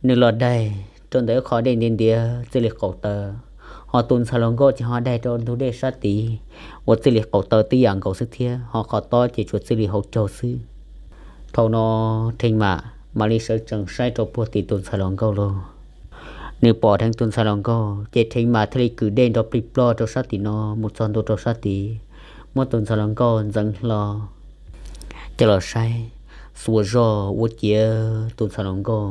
nws los daig rau ntawm ib qho dej ntiav ntiav txij li qaum taw, ho tus ntxhais hluas nkauj ces ho daig rau ntug dej sab tid uas txij li qaum taw tib yam nkaus xwb thiab, ho qhov tob ces tsuas txij li hauv caug xwb. Thaum no Theev Mam mam li sawv tsees saib rau puag tim tus ntxhais hluas nkauj lauj. Nws pom dheev tus ntxhais hluas nkauj ces Theev Mam thiaj li kwv dej nrov plig plog rau sab tim no mus txog ntua rau sab tid, muab tus ntxhais hluas nkauj ntxeev hlo coj los saib. Xuas zog ua ciav tus ntxhais hluas nkauj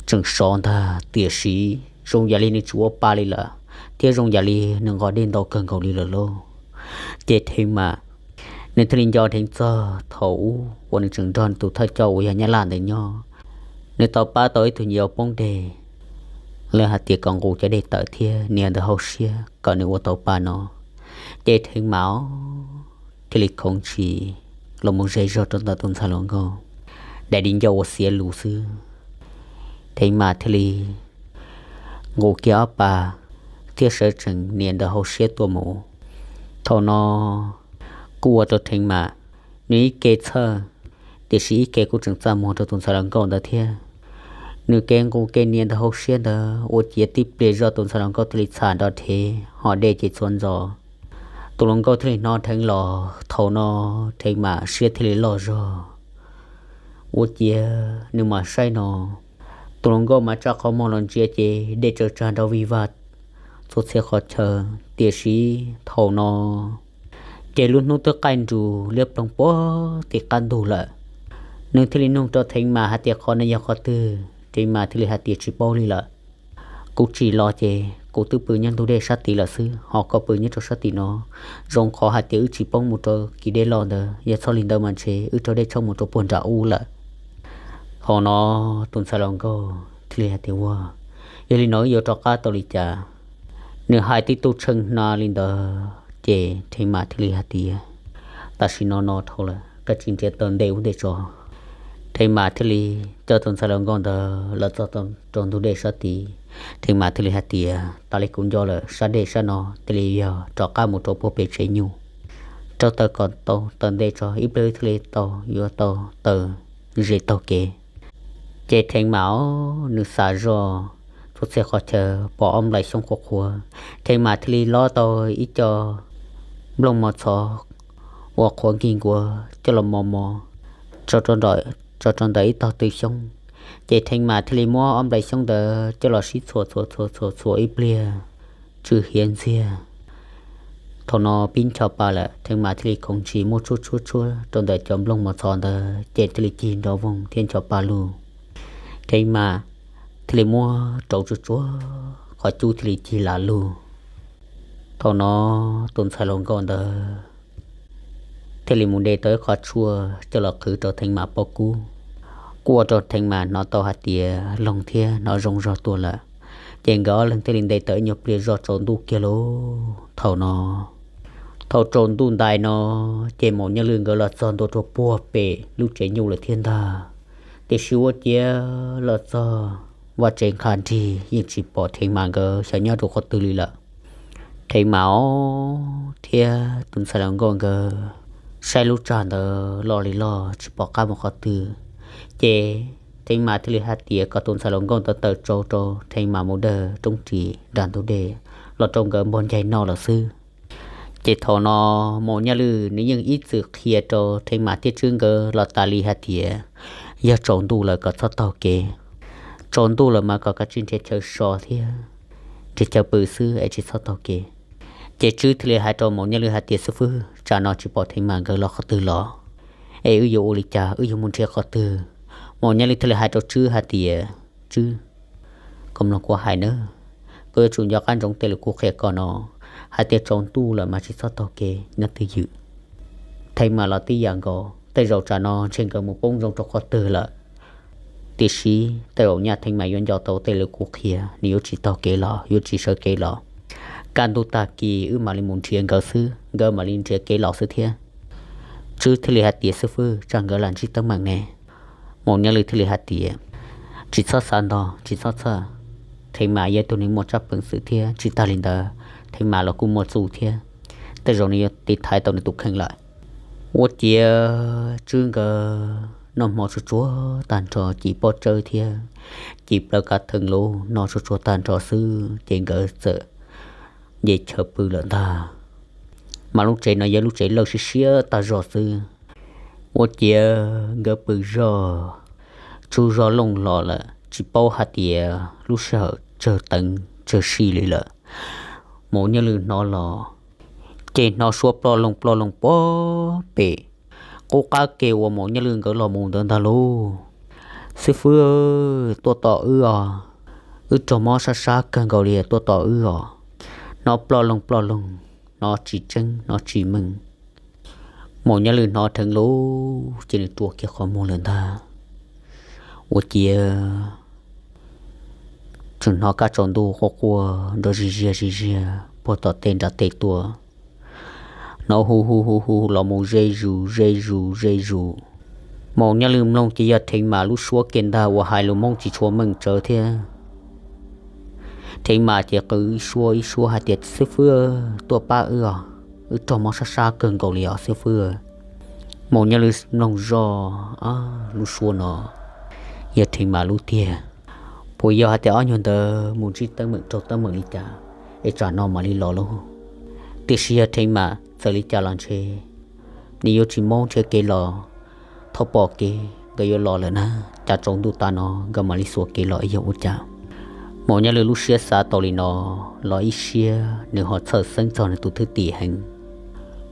tseem sov ntag, tiam sis zoo yam li nws tsis ua pa li lawm, thiab zoo yam li nws nqos dej ntau kawg nkaus li lawm lauj. Ces Theev Mam nws thiaj li nco dheev txog thaum ub uas nws tseem nrog tus thawj coj uas yog Nyab Laj ntawd nyob, nws tau pab tau ib tug nyuam yaus poob deg, lawv hais tias kom nqus cov dej tawm thiab nias ntawm hauv siab kom nws ua tau pa no. Ces Theev Mam thiaj li khoov ntshis los mus ze zog rau ntawm tus ntxhais hluas nkauj, daim di ncauj ua xiav lus xwb. Theev Mam thiaj li nqus kiag ob pa thiab sawv tsees nias ntawm hauv siab tuaj mus. Thaum no kuj ua rau Theev Mam nws ib ke txhawj, tiam sis ib ke kuj tseem txaj muag rau tus ntxhais hluas nkauj ntawd thiab. Nws ke nqus ke nias ntawm hauv siab ntawd ua ciav tib pliag zog tus ntxhais hluas nkauj thiaj li txham nrov dhev ho dej ces txhua ntxov. Tus hluas nkauj thiaj li hnov dheev los, thaum no Theev Mam siab thiaj li loj zog ua ciav nws mam saib no, tus hluas nkauj mas tsa qhov muag los ntsia ces dej tsaws tsag nrov vij vaj txhua txhia qhov chaw. Tiam sis thaum no ces lub hnub twb qaij nrus liab ploog puag tim qab ntug lawm. Nws thiaj li nug rau Theev Mam hais tias, Qhov no yog qhov twg? Theev Mam thiaj li hais tias, Tsis paub li lawm. Kuv tsim los ces kuv twb pw nyob ntug dej sab tid lawm xwb, ho koj pw nyob rau sab tim no. Zoo qhov hais tias wb tsis poob mus rau kis dej loj ntawd, yog txhob li ntawd mas ntshe wb raug dej tshoob mus rau puag nram ub lawm. Thaum no tus ntxhais hluas nkauj thiaj li hais tias, Ua, yog li no wb yuav rov qab tau li cas? Nws hais tib tug tshee hna li ntawd ces Theev Mam thiaj li hais tias, Tam sim no no dhau lawm, koj tsis nrhiav taw ntej ub ntej tso. Theev Mam thiaj li coj tus ntxhais hluas nkauj ntawd los txog rau ntug dej sab tid. Theev Mam thiaj li hais tias, Tas li kuv nco lawm, sab dej sab no thiaj li yog rov qab mus rau puag pem tsev nyuj. Rauv taws kom tau taw ntej tso, ib pliag thiaj li tau, yuav tau taw ze taug kev. Ces Theev Mam nws xav zoj txhua txhia qhov chaw pom ob nplais xyoob qhuav qhuav. Theev Mam thiaj li lob tau ib co nplooj mos txhov uas qhuav nkig nkuav coj los mos mos tso rau ntawm ib tog tw xyoob. Ces Theev Mam thiaj li muab ob nplais xyoob ntawd coj los sib txhuam txhuam txhuam txhuam txhuam ib pliag tsw hiav ntxiag. Thaum no pib ncho pa lawm, Theev Mam thiaj li khoov ntshis muab tshuab tshuab tshuab rau ntawm cov nplooj mos txhov ntawd ces thiaj li cig nrov voog thiab ncho pa lug. Theev Mam thiaj li muab rauv tsuag tsuag qhov cub thiaj li cig lam lug. Thaum no tus ntxhais hluas nkauj ntawd thiaj li mus de tau ib qho tshuaj coj los qhwv rau Theev Mam pob kub. Kuj ua rau Theev Mam hnov tau hais tias loog thiab hnov zoo zog tuaj lawm. Ces nkawd ob leeg thiaj li nte tau ib nyuag pliag zoj tsaus ntuj kiag lauj. Thaum no, thaum tsaus ntuj ntais no, ces Maum Nyiaj Lwj nkawd los txog ntua rau puag pem lub tsev nyuj lawm thiab ntag. Tiam sis ua ciav los txog vaj tsev nqha nrig yeej tsis pom Theev Mam nkawd xyov nyob rau qhov twg li lawm. Theev Mam thiab tus ntxhais hluas nkauj nkawd saib lub tsag ntawd loj li loj tsis pom qab mus qhov twg, ces Theev Mas thiaj li hais tias kom tus ntxhais hluas nkauj ntawd tawm tsau rau Theev Mas mus dawm roob ris nram ntug dej los rau nkawd npog ncaig noj lawm xwb. Ces thaum no Maum Nyaj Lwj nws yeej ib txwm qhia rau Theev Mas thiab Tswb nkawd los tas li hais tias yog tsaus ntuj lawm kom txhob taug kev. Tsaus ntuj lawm mas kom kav tsij nrhiav chaw so thiab nrhiav chaw pw xwb es tsis txhob taug kev. Ces Tswb thiaj li hais rau Maum Nyaj Lwj hais tias, xib fwb, tsam no tsis pom Theev Mas nkawd los qhov twg los, es wb yuav ua li cas, wb yuav mus nrhiav qhov twg? Maum Nyaj Lwj thiaj li hais rau Tswb hais tias, Tswb, koj mloog kuv hais nawb, koj yuav tsum nco qab ntsoov tej lus kuv qhia koj no, hais tias tsaus ntuj lawm mas tsis txhob taug kev, nyob twj ywm. Theev Mas los tib yam nkaus, tej zaum tsam no ntshe nkawd mus poob ntsoo rau qhov twg lawm, tiam sis tej zaum nyaj Theev Mas yuav nco tau tej lus kuv qhia, nws yuav tsis taug kev los, yuav tsis sawv kev los. Kaj ntug tag kis wb mam li mus nrhiav nkawd xwb, nkawd mam li nrhiav kev los xwb thiab. Tswb thiaj li hais tias, xib fwb, tsam nkawd lam ntsib teeb meem ne. Maum Nyaj Lwj thiaj li hais tias, tsis txhob xav ntog, tsis txhob txhawj. Theev Mas yog ib tug neeg muaj tsab peev xwm thiab, tsis tag li ntawd Theev Mas los kuj muaj txuj thiab, tej zaum nws yuav tiv thaiv tau nws tus kheej lawm. Ua ciav Tswb nkawd noj hmo tsuag tsuag tag nrho, ci pob tsawb thiab ci plaws kav theej lus noj tsuag tsuag tag nrho xwb ces nkawd txawm nce chaw pw lawm ntag. Mas lub tsev no yog lub tsev lawj siab siab tag zog xwb. Ua ciav nkawd pw zog tsaug zog looj los lawm, tsis paub hais tias lub sij hawm tsawg teev tsawg si li lawm, Maum Nyaj Lwj hnov los ces hnov suab ploj loog ploj loog puag pem qub qab ke uas Maum Nyaj Lwj nkawd los mus ntawd ntag lauj. Xib fwb, tuaj tos wb os, wb raug mob sab sab kawg nkaus li, tuaj tos wb os. Hnov ploj loog ploj loog, hnov tsis tseeb hnov tsis meej. Maum Nyaj Lwj hnov dheev lus ces nws rua kiag qhov muag lawm ntag. Ua ciav tseem hnov kab tsaus ntuj quaj quaj nrov zig ziag zig ziag puag tom tej nram tej tuaj, hnov hu hu hu hu los mus ze zus ze zus ze zus. Maum Nyaj Lwj mloog ces yog Theev Mas lub suab kiag ntag uas hais lus Hmoob tsis tshua meej tsawv thiab. Theev Mas ces qw ib suab ib suab hais tias, xib fwb, tuaj pab wb os, wb raug mob sab sab kawg nkaus li os xib fwb. Maum Nyaj Lwj mloog zoj, lub suab no yog Theev Mas lub tiag. Puas yog hais tias ob nyuag ntawd mus ntsib teeb meem raug teeb meem li cas es tsam no mam li los lauj? Tiam sis yog Theev Mas txawm li cas los ntshe nws yuav tsis mob nrhiav kev los. Thaum pom kev nkawd yuav los lawm na, cas tsaus ntuj tas no nkawd mam li xuas kev los yog ua cas? Maum Nyaj Lwj lub siab xav tau li no los ib siab nws ho txhawj xeeb txog nws tus thwj tim heev.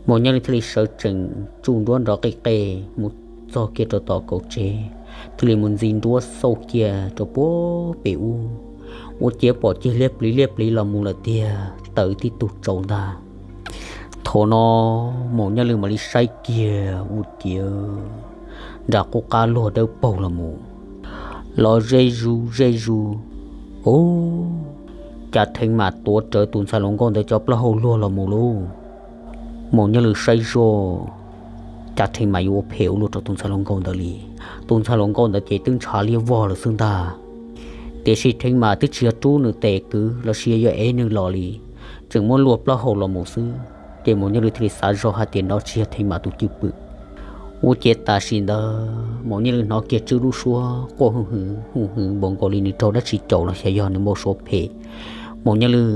Maum Nyaj Lwj thiaj li sawv tsees tsuj nruab nrov qij qej mus txog kiag rau tom kaum tsev, thiaj li mus ntxi nruab xauj kiag rau puag pem ub, ua ciav pom cig liab pliv liab pliv los mus lawm tiag, tawm tib tug tsau ntag. Thaum no Maum Nyaj Lwj mam li saib kiag ua ciav nram qub qab luag dawb paug los mus, los ze zus ze zus. Ub, cas Theev Mas tuav rawv tus ntxhais hluas nkauj ntawd cov plaub hau luag los mus lauj. Maum Nyaj Lwj saib zoj, cas Theev Mas yuav ua phem ua luaj rau tus ntxhais hluas nkauj ntawd li. Tus ntxhais hluas nkauj ntawd ces twb ntshav liab vog lawm xwb ntag. Tiam sis Theev Mas twb tsis yog rub nws tes kwv los sis yog ev nws los li, tseem muab luag plaub hau los mus xwb. Ces Maum Nyaj Lwj thiaj li xav zoj hais tias nov tsis yog Theev Mas tus cwj pwm. Ua ciav tam sim ntawd Maum Nyaj Lwj hnov kiag Tswb lub suab quaj hu hwv hu hwv npaum nkaus li nws raug dab tsi caum los xyov yog nws npau suav phem. Maum Nyaj Lwj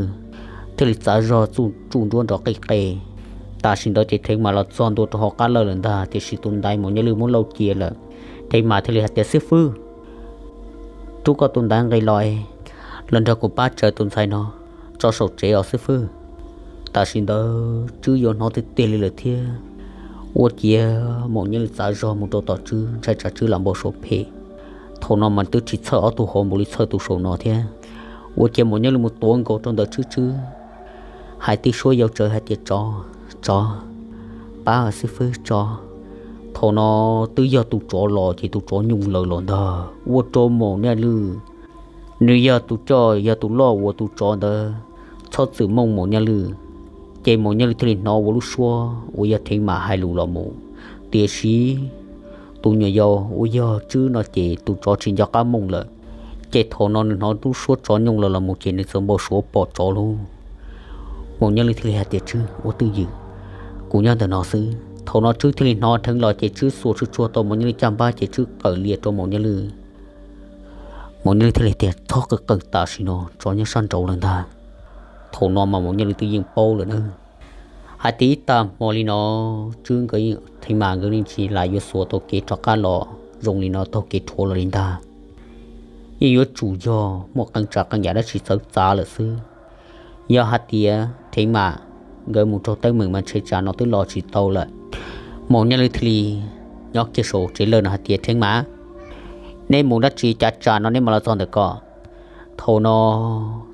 thiaj li txav zog tsuj nruab nrov qij qe. Tam sim ntawd ces Theev Mas los txog ntua rau hauv qab lawj lawm ntag, tiam sis tus ntaiv Maum Nyaj Lwj muab lauj cia lawm. Theev Mas thiaj li hais tias, xib fwb, rub koj tus ntaiv nqis los es los nrog kuv pab tsaws tus ntxhais no tso saum tsev os xib fwb. Tam sim ntawd Tswb yuav hnov tiag tiag li lawm thiab. Ua ciav Maum Nyaj Lwj txav zog mus rau tom Tswb, ntshai tsam Tswb lam npau suav phem. Thaum no mas twb tsis txhawj ob tug hauv npaum li txhawj tus saum no thiab. Ua ciav Maum Nyaj Lwj mus tuav nkaus rau ntawm Tswb, Tswb hais tib suab yau tsawv hais tias, tsov, tsov, pab xib fwb tsov. Thaum no twb yog tus tsov los ces tus tsov nyooj lawm los ntag. Ua rau Maum Nyaj Lwj, nws yog tus coj yog tus loj uas tus tsov ntawd txhob txwm mooj Maum Nyaj Lwj. Ces Maum Nyaj Lwj thiaj li hnov ua lub suab uas yog Theev Mas hais lus los mus. Tiam sis tus nyuam yaus uas yog Tswb no ces tus tsov tsis nco qab mooj lawm. Ces thaum no nws hnov lub suab tsov nyooj lawm los mus ces nws txawm npau suav pom tsov lauj. Maum Nyaj Lwj thiaj li hais tias, Tswb, ua twj ywm, kuv nyob ntawm no xwb. Thaum no Tswb thiaj li hnov dheev los ces Tswb xuas tsuj tsuag tau Maum Nyaj Lwj caj npab ces Tswb qawm lias rau Maum Nyaj Lwj. Maum Nyaj Lwj thiaj li tias, Txhob qw qeej, tam sim no tsov nyob sab nraud lawm ntag. Thaum no mas Maum Nyaj Lwj twb yeej paub lawm na, hais tias ib tag hmo li no Tswb nkawd, Theev Mas nkawd yeej tsis lam yuav xuas tau kev rov qab los zoo li no taug kev rhuav los li ntag. Yeej yuav tsum yog muaj qee tsav qee yam dab tsi txawv txav lawm xwb. Yog hais tias Theev Mas nkawd mus raug teeb meem mas ntshe tsam no twb los tsis tau lawm. Maum Nyaj Lwj thiaj li nyob kiag saum tsev lawj no hais tias, Theev Mas, neb mus dab tsi cav tsam no neb mam los txog ntawm ko? Thaum no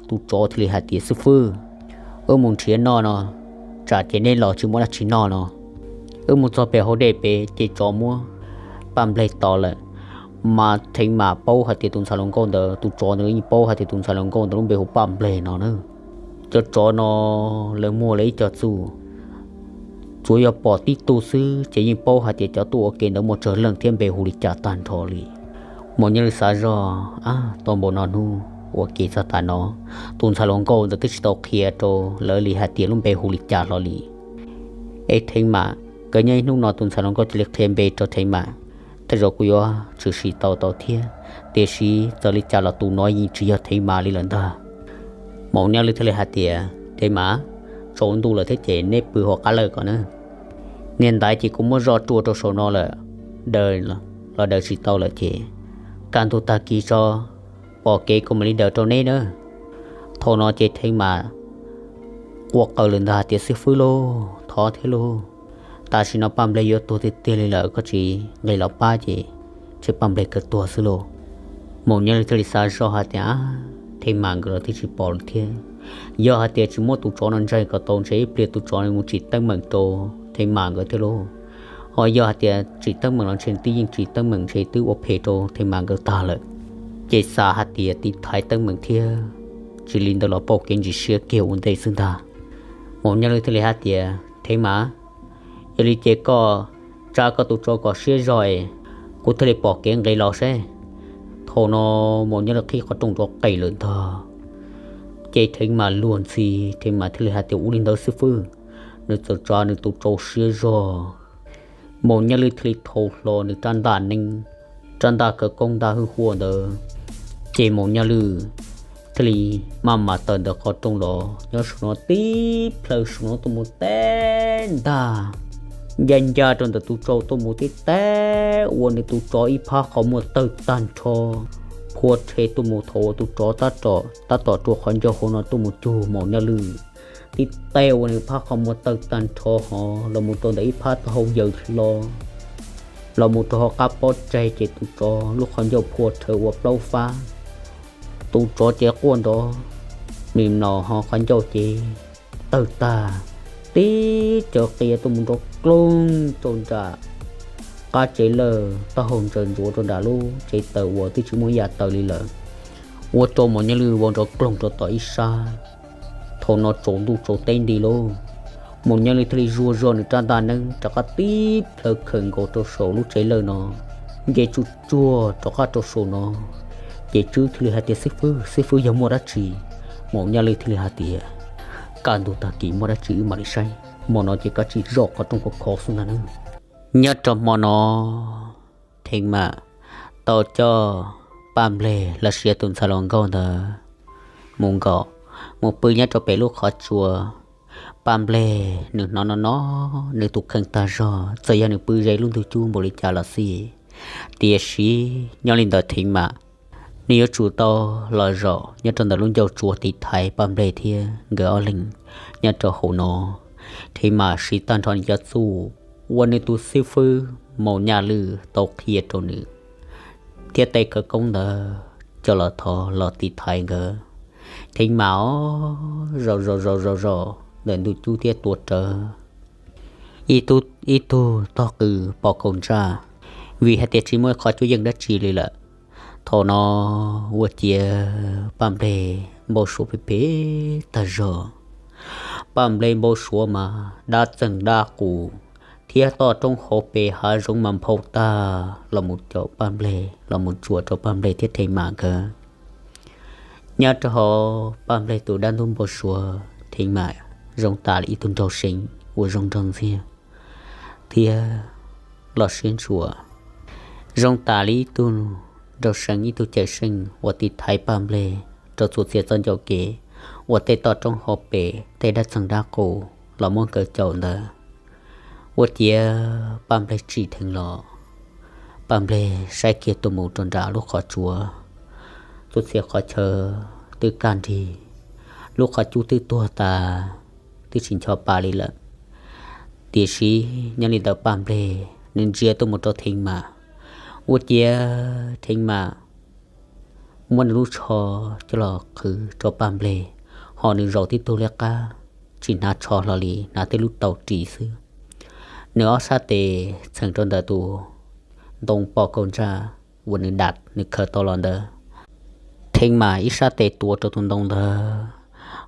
tus tsov thiaj li hais tias, Xib fwb, wb mus nrhiav noj no, tsam ces neb los tsis muaj dab tsi noj no. Wb mus txog pem hauv dej pem ces tsov muab Paj Nplej tom lawm. Mas Theev Mas paub hais tias tus ntxhais hluas nkauj ntawd, tus tsov ntawd yeej paub hais tias tus ntxhais hluas nkauj ntawd lub npe hu Paj Nplej no na. Cov tsov no lawv muaj lawv ib co txuj, tsuav yog pom tib tug xwb ces yeej paub hais tias cov tuaj ua ke ntawd muaj tsawg leej thiab npe hu li cas tag nrho li. Maum Nyaj Lwj xav zog, Ab, tau npaum no hnub ua ke txog tas no, tus ntxhais hluas nkauj ntawd twb tsis tau qhia rau lawv li hais tias lub npe hu li cas hlo li. Es Theev Mas, kawg nyob ib hnub no tus ntxhais hluas nkauj cia li qhia npe rau Theev Mas, tej zaum kuj yuav tshwm sim tau tau thiab. Tiam sis txawm li cas los tus no yeej tsis yog Theev Mas li lawm ntag. Maum Nyaj Lwj thiaj li hais tias, Theev Mas, tsaus ntuj lawm thiab ces neb pw hauv qab lawj ko na. Niag ntaiv ces kuv muab zoj rua rau saum no lawm, daws los daws tsis tau lawm ces kaj ntug tag kis tso, pom kev kuv mam li daws rau neb na. Thaum no ces Theev Mas quaj qw lawm ntag tias, Xib fwb lauj, thov thiab lauj, tam sim no Paj Nplej yuav tuag tiag tiag li lawm, koj tsis nqis los pab ces ntshe Paj Nplej kawg tuag xwb lauj. Maum Nyaj Lwj thiaj li xav zoj hais tias, Theev Mas nkawd los twb tsis pom lawm thiab. Yog hais tias tsis muab tus tsov no ntsaig kom tau ntshe ib pliag tus tsov no mus tsim teeb meem rau Theev Mas nkawd thiab lauj. Ho yog hais tias tsim teeb meem los ntshe twb yeej tsim teeb meem ntshe twb ua phem rau Theev Mas nkawd tag lawm. Ces xav hais tias tiv thaiv teeb meem thiab, tsis li ntawd los pauj kev ntsis siab kiag ua ntej xwb ntag. Maum Nyaj Lwj thiaj li hais tias, Theev Mas, yog li ces koj tsa koj tus tsov kom siab zog es kuv thiaj li pom kev nqis los seb. Thaum no Maum Nyaj Lwj qhib qhov rooj rov qes lawm ntag. Ces Theev Mas luag ntxhi, Theev Mas thiaj li hais tias, Ua li ntawd xib fwb. Nws txawm tsa nws tus tsov siab zog, Maum Nyaj Lwj thiaj li thau hlo nws rab ntaj neeb, rab ntaj khawv koob ntaj hwj huam ntawd. Ces Maum Nyaj Lwj thiaj li maj mam tawm ntawm qhov rooj los nyob saum no tib plhaw saum no tuaj mus teb ntaj ncaj ncaj rau ntawm tus tsov tuaj mus tib teb ua nws tus tsov ib phab qhov muag tawg tag nrho, phua rhe tuaj mus thaum uas tus tsov tab tom rua qhov ncauj hauv no tuaj mus cug Maum Nyaj Lwj tib teb ua nws phab qhov muag tawg tag nrho hov los mus rau ntawm ib phab taub hau yaws hlo los mus rau hauv qab pob tsaig ces tus tsov lub qhov ncauj phua rhe ua plaub fab. Tus tsov ces quaj nrov, nws mlos ho qhov ncauj ces tawg tag, tib caws qia tuaj mus nrov kloog rau nram qab tsev lawj taub hau ntsaws ntsuav rau nram lub tsev taws uas twb tsis muaj ib yam taws li lawm, ua rau Maum Nyaj Lwj vau nrov kloog rau tom ib sab. Thaum no tsaus ntuj tsaus teb nti lauj, Maum Nyaj Lwj thiaj li zuag zog nws rab ntaj neeb rov qab tib plhaw khawm nkaus rau saum lub tsev lawj no, nce tsuj tsuag rov qab rau saum no. Ces Tswb thiaj li hais tias, Xib fwb, xib fwb yog muaj dab tsi? Maum Nyaj Lwj thiaj li hais tias, Kaj ntug tag kis muaj dab tsi wb mam li saib, hmo no ces koj tsis zoj qhov rooj khov khov xwb ntag na. Nyob rau hmo no, Theev Mam tau coj Paj Nplej los sis tus ntxhais hluas nkauj ntawd mus nkaum, mus pw nyob rau pem lub qhov tsua. Paj Nplej nws hnov no no, nws tus kheej tag zog, txawm yog nws pw ze lub ntug cub npaum li cas los xij, tiam sis nyob li ntawd Theev Mam nws yuav tsum tau los zaum nyob rau ntawm lub ncauj tsua tiv thaiv Paj Nplej thiab nkawd ob leeg nyob rau hauv no. Theev Mam siv tag nrho nws cov txuj uas nws tus xib fwb Maum Nyaj Lwj tau qhia rau nws, thiab tej khawv koob ntawd coj los thov los tiv thaiv nkawd. Theev Mam os, zaum zaum zaum zaum zaum ntawm ntug cub thiab tua rawv ib tug, ib tug tog qws pos kaum ntsaj, vim hais tias tsis muaj ib qho cuab yeej dab tsi li lawm. Thaum no ua ciav Paj Nplej npau suav phem phem tag zog. Paj Nplej npau suav mas dab txeeg dab qus thiab toj roob hauv pes hav zoov mas nphau tag los mus caum Paj Nplej, los mus tsuam rau Paj Nplej thiab Theev Mam nkawd. Nyob rau hauv Paj Nplej tus dab ntub npau suav, Theev Mam zoo tas li ib tug nraug seev uas zoo nraug ntxiag thiab loj siab ntshua, zoo tas li ib tug nraug seev ib tug cawm seej uas tiv thaiv Paj Nplej rau txhua txhia txoj ncauj kev, ua tej toj roob hauv pes tej dab txeeg dab qus los muab nkawd caum ntawd. Ua ciav Paj Nplej tsim dheev los, Paj Nplej saib kiag tuaj mus rau nram lub qhov tsua, txhua txhia qhov chaw twb kaj nrig, lub qhov cub twb tuag tas, twb tsis ncho pa li lawm. Tiam sis nyob li ntawd Paj Nplej nws ntsia tuaj mus rau Theev Mas, ua ciav Theev Mas muab nws lub tsho coj los qhwv rau Paj Nplej, ho nws zaum tib tug liab qab, tsis hnav tsho hlo li, hnav tej lub taus ris xwb. Nws ob sab tes txheem rau ntawm tus ntoo pom kaus ntsaj uas nws dam nws khaws tau los ntawd. Theev Mas ib sab tes tuav rau tus ntoo ntawd,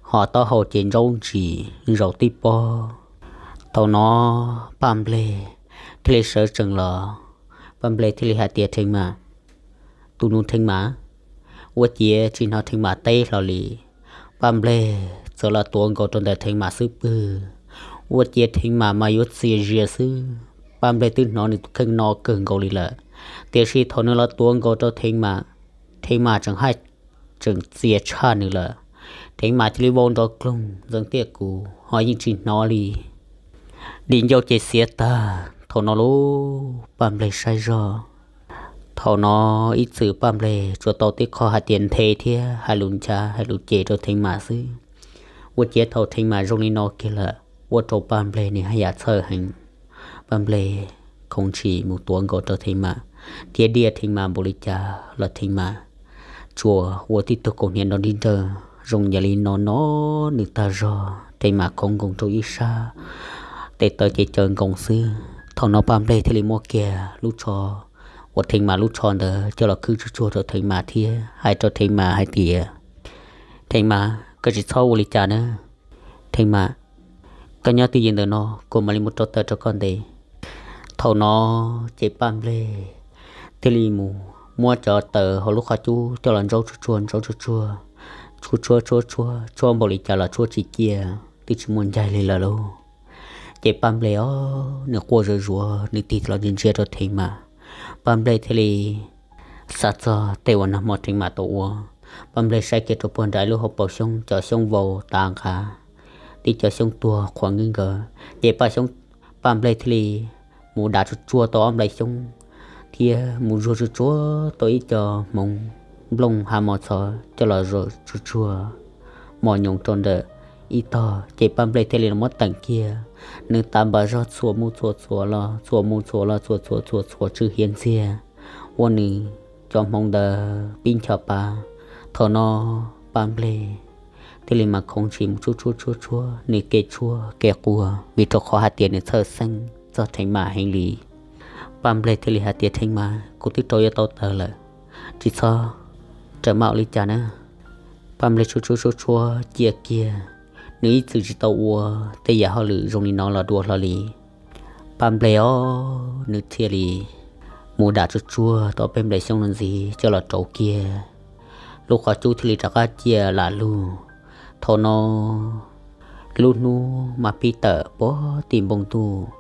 ho taub hau ces ntsaub ntsis zaum tib pob. Thaum no Paj Nplej thiaj li sawv tsees los, Paj Nplej thiaj li hais tias, Theev Mas, tus nus Theev Mas. Ua ciav tsis hnov Theev Mas teb hlo li, Paj Nplej txawm los tuav nkaus rau ntawm Theev Mas xub pwg. Ua ciav Theev Mas mas yuav txias zias xwb, Paj Nplej twb hnov nws tus kheej no kawg nkaus li lawm. Tiam sis thaum nws los tuav nkaus rau Theev Mas, Theev Mas tseem haj tseem txias tshaj nws lawm. Theev Mas thiaj li vau nrov kloog ntxeev tiaj kuv ho yeej tsis hnov li. Di ncauj ces xiav tag. Thaum no lub Paj Nplej saib zog, thaum no ib txwm Paj Nplej tsuas tau tib qho hais tias nthe thiab hais lus nchav hais lus cem rau Theev Mas xwb. Ua ciav thaum Theev Mas zoo li no kiag lawm ua rau Paj Nplej nws haj yam txhawj heev. Paj Nplej khoov ntshis mus tuav nkaus rau Theev Mas thiab diaj Theev Mas npaum li cas los Theev Mas tsuas ua tib tug kaus hniav nrov nrig nrawg zoo yam li no no nws tag zog. Theev Mas khoov nkoos rau ib sab, tes taw ces caws nkoos xwb. Thaum no Paj Nplej thiaj li muab kiag lub tsho uas Theev Mas lub tsho ntawd coj los khwb tsuag tsuag rau Theev Mas thiab hais rau Theev Mas hais tias, Theev Mas, koj tsis txhob ua li cas na. Theev Mas, koj nyob twj ywm ntawm no kuv mam li mus rau taws rau koj ntes. Thaum no ces Paj Nplej thiaj li mus muab cov taws hauv lub qhov cub coj los ntsaub tsuag tsuag ntsaub tsuag tsuag, tshuab tshuab tshuab tshuab tshuab npaum li cas los tshuab tsis ciaj, twb tsis muaj ncaig li lawm lauj. Ces Paj Nplej os nws quaj zuj zus nws tig los ntsia ntsia rau Theev Mas. Paj Nplej thiaj li xav txog tej uas nag hmo Theev Mas tau ua. Paj Nplej saib kiag rau puag nram ib lub hauv paus xyoob, cov xyoob vau tav nqav, tib cov xyoob tuag qhuav nkees nkawd. Ces Paj Nplej thiaj li mus dam tsuag tsuag tau ob nplais xyoob thiab mus zuag tsuag tsuag tau ib co hmoov nplooj hav mos txhov coj los zuag tsuag tsuag mos nyoos rau ntawm ib tog. Ces Paj Nplej thiaj li los muab teem kiag, nws tas npam zog txhuam mus txhuam txhuam los txhuam mus txhuam los txhuam txhuam txhuam txhuam tsw hiav ntxiag ua nws cov hmoov ntawd pib ncho pa. Thaum no Paj Nplej thiaj li mas khoov ntshis mus tshuab tshuab tshuab tshuab nws kev tshuab kev quaj vim rau qhov hais tias nws txhawj xeeb txog Theev Mas heev li. Paj Nplej thiaj li hais tias, Theev Mas, kuv twb rau yuav tau taws lawm, tsis txhob raws maj ua li cas na. Paj Nplej tshuab tshuab tshuab tshuab cia kiag, nws ib txwm tsis tau ua tej yam hauj lwm zoo li no los dua hlo li. Paj Nplej os nws thiaj li mus dam tsuag tsuag tau peb nplais xyoob no ntxiv coj los rauv kiag, lub qhov cub thiaj li rov qab ciaj lam lug. Thaum no lub hnub mas pib tawm puag tim npoo ntuj,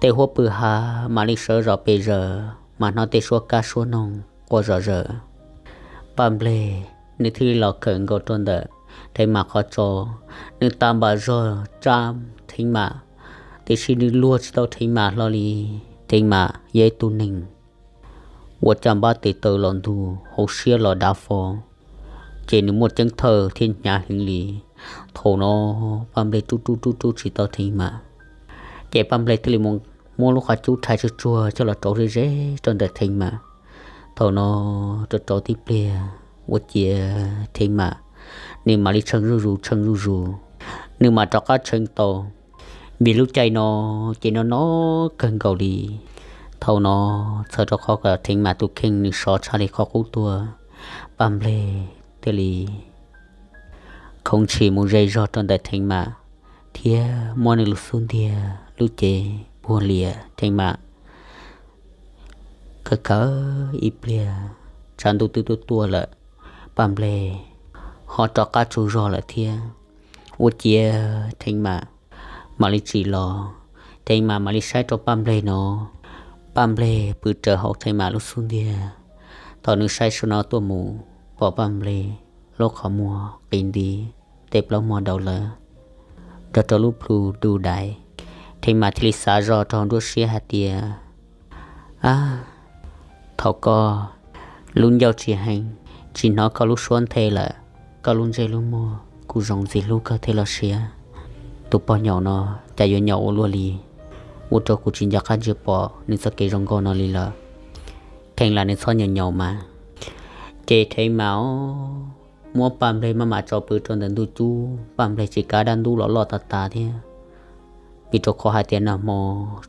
tej huab pw hav mam li sawv zom pes zaws mas hnov tej suab kab suab noog quaj zom zaws. Paj Nplej nws thiaj li los khawm nkaus rau ntawm Theev Mas qhov tsos, nws tas npam zog tsa Theev Mas, tiam sis nws luag tsis tau Theev Mas hlo li. Theev Mas yog ib tug neeg uas caj npab tes taw los ntug, hauv siab los dav fo, ces nws muaj ceeb thawj thiab hnyav heev li. Thaum no Paj Nplej rub rub rub rub tsis tau Theev Mas, ces Paj Nplej thiaj li muab lub qhov cub rhais tsuag tsuag coj los rauv ze ze rau ntawm Theev Mas. Thaum no rau rau tib pliag ua ciav Theev Mas nws mam li tshee zuj zus tshee zuj zus, nws mam rov qab tshee tau. Vim lub caij no ces no no kawg nkaus li. Thaum no txhawm rau qhov kom Theev Mas tus kheej nws sov tshaj li qhov qub tuaj, Paj Nplej thiaj li khoov ntshis mus ze zog rau ntawm Theev Mas thiab muab nws lub xub ntiag lub cev puag lias Theev Mas. Khawv khawv ib pliag, tshav ntuj twb tuaj tuaj lawm, Paj Nplej ho rov qab tsaug zog lawm thiab. Ua ciav Theev Mas mam li tsim los, Theev Mas mam li saib rau Paj Nplej no, Paj Nplej pw raws hauv Theev Mas lub xub ntiag. Thaum nws saib saum no tuaj mus, pom Paj Npleg lub qhov muag qis nti, tej plaub muag daus lawm, nrog rau lub plhu du dais. Theev Mas thiaj li xav zoj rau hauv nruab siab hais tias, Ab, thaum koj lub ncauj tsis heev, tsis hnov koj lub suab nthe lawm, koj lub ntsej lub muag kuj zoo ntxim hlub kawg thiab los sis, tus pog nyaum no cas yuav nyaum ua luaj li, ua rau kuv tsis nco qab ntsia pom nws txoj kev zoo nkauj no li lawm. Theev Mas nws txhob nyaum nyaum mas. Ces Theev Mas muab Paj Npleg maj mam tso pw rau ntawm ntug cub, Paj Npleg tsis kav dab ntub los loj tas tas thiab, vim rau qhov hais tias nag hmo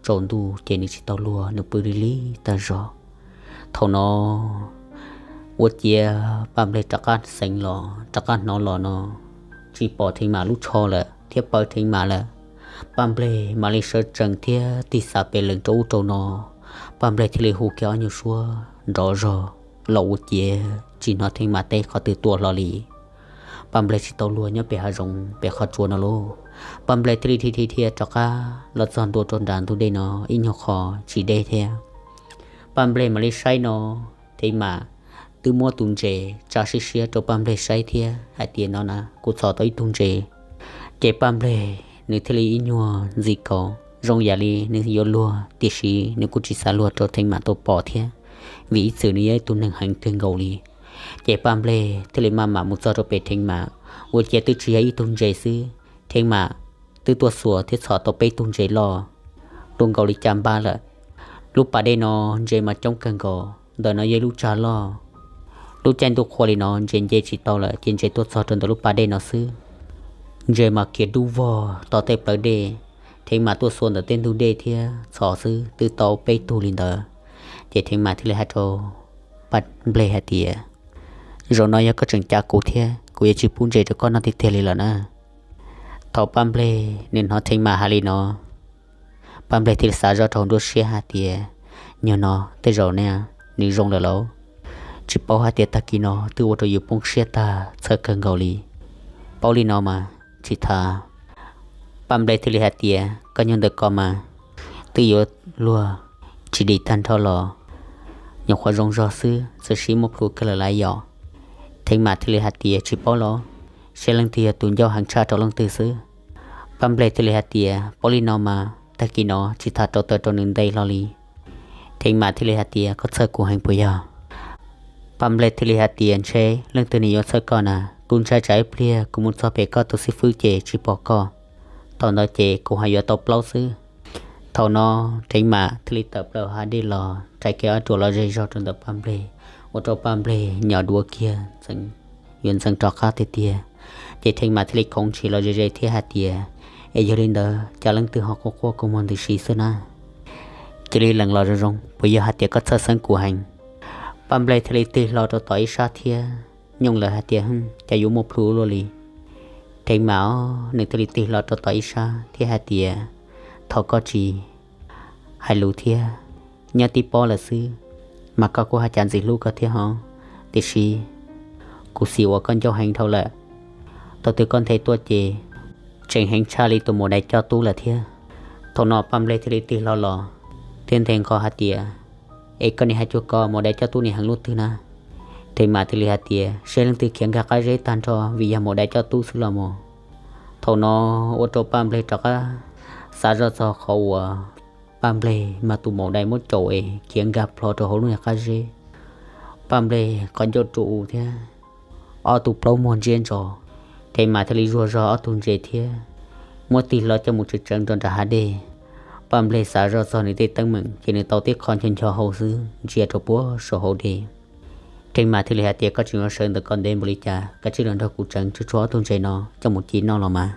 tsaus ntuj ces nws tsis tau luag, nws pw li li tag zog. Thaum no ua ciav Paj Npleg rov qab xeev los rov qab hnov los no, tsis pom Theev Mas lub tsho lawm thiab pawv Theev Mas lawm. Paj Npleg mam li sawv tsees thiab tig xav pem lees rau ub rau no. Paj Npleg thiaj li hu kiag ob nyuag suab nrov zog los ua ciav tsis hnov Theev Mas teb qhov twg tuaj hlo li. Paj Npleg tsis tau luag nyob pem hav zoov pem qhov tsua no lauj. Paj Npleg thiaj li dhia dhia dhia rov qab los txog ntua rau nram ntug dej no ib nyuag qho tsis deb thiab. Paj Npleg mam li saib no, Theev Mas twb muab tus ntses tsa siab siab rau Paj Npleg saib thiab hais tias, No na, kuv txhom tau ib tug ntses. Ces Paj Npleg nws thiaj li ib nyuag ntxim kaus zoo yam li nws yuav luag, tiam sis nws kuj tsis xav luag rau Theev Mas tau pom thiab, vim ib txwm nws yog ib tug neeg heev kawg nkaus li. Ces Paj Npleg thiaj li maj mam mus txog rau pem Theev Mas, ua ciav twb tsis yog ib tug ntses xwb, Theev Mas twb tuaj xuas thiab txhom tau peb tug ntses loj dua nkaus li caj npab lawm. Lub pas dej no ntses mas coob kawg nkaus, ntawm no yog ib lub tsag loj. Lub caij ntuj qhua li no ntses nce tsis tau lawm ces ntses tuaj txog rau ntawm lub pas dej no xwb. Ntses mas khiav dub vog tom tej plawv dej, Theev Mas tuaj xuas ntawm tej ntug dej thiab txhom xwb twb tau peb tug li ntawd. Ces Theev Mas thiaj li hais rau Paj Npleg hais tias, Zaum no yog koj tseem cav kuv thiab, kuv yuav tsis pub ntses rau koj noj tiag tiag li lawm na. Thaum Paj Npleg nws hnov Theev Mas hais li no, Paj Npleg thiaj li xav zoj rau hauv nruab siab hais tias, Nyuag no tej zaum ne nws zoo lawm lauj, tsis paub hais tias tag kis no twb ua rau yus poob siab tag txhawj kawg nkaus li. Paub li no mas tsis tham. Paj Npleg thiaj li hais tias, Koj nyob ntawm ko mas, twb yuav luag tsis dim tag nrho los nyuam qhuav zoo zog xwb, txawm sib muab plhu kawg lawm lawm yom. Theev Mas thiaj li hais tias, Tsis paub los, saib leej twg yog tus ncauj heev tshaj rau leej twg xwb. Paj Npleg thiaj li hais tias, Paub li no mas tag kis no tsis tham rau taws rau nws nte hlo li. Theev Mas thiaj li hais tias, Koj txhawj kuv heev puas yog? Paj Npleg thiaj li hais tias, Ntshe leej twg nws yuav txhawj koj na, kuv ntshai tsam ib pliag kuv mus txog pem koj tus xib fwb ces tsis pom koj, thaum ntawd ces kuv ho yuav tau plaub xwb. Thaum no Theev Mas thiaj li tawm plaws hav dej los rhais kiag ob ruam los ze zog rau ntawm Paj Npleg, ua rau Paj Npleg nyom duav kiag, yuav ntxeev rov qab tiag tiag. Ces Theev Mas thiaj li khoov ntshis los ze ze thiab hais tias, Es yog li ntawd cas leej twg ho quaj quaj kua muag ntws si xwb na? Cia li lees los zoo zoo, puas yog hais tias koj txhawj xeeb kuv heev? Paj Npleg thiaj li tig hlo rau tom ib sab thiab nyooj lawm hais tias, Hwj, cas yuav muaj plhu luaj li. Theev Mas nws thiaj li tig hlo rau tom ib sab thiab hais tias, Thov koj tsis hais lus thiab, nyob tib pob lawm xwb, mas koj kuj haj cas ntxim hlub koj thiab hov, tiam sis kuv xav ua koj ncauj heev dhau lawm. Thaum twg koj nthe tuaj ces tseem heev tshaj li tus maum dais coj tub lawm thiab. Thaum no Paj Npleg thiaj li tig hlo los thiab nthe nqho hais tias, Es koj niag hais cuag ko maum dais coj tub niag heev luaj twg na? Theev Mas thiaj li hais tias, Saib leej twg khiav nkag qab zeb tag nrho vim yog maum dais coj tub xwb los mas. Thaum no ua rau Paj Npleg rov qab xav zoj txog qhov uas Paj Npleg mas tus maum dais muab caum es khiav nkag plho rau hauv lub niag qab zeb. Paj Npleg qhov ncauj rua u thiab ob tug plaub muag ntsiab ntsos. Theev Mas thiaj li zuag zog ob tug ntses thiab muab tig hlo coj mus tsev tseev rau nram hav dej. Paj Npleg xav zoj txog nws tej teeb meem ces nws tau tib qho ncho ncho hau xwb ntsia rau puag saum hauv dej. Theev Mas thiaj li hais tias, Koj tseem yuav sawv ntawm ko ntev npaum li cas, koj cia li los nrog kuv tseev tsuag tsuag ob tug ntses no coj mus ci noj los mas.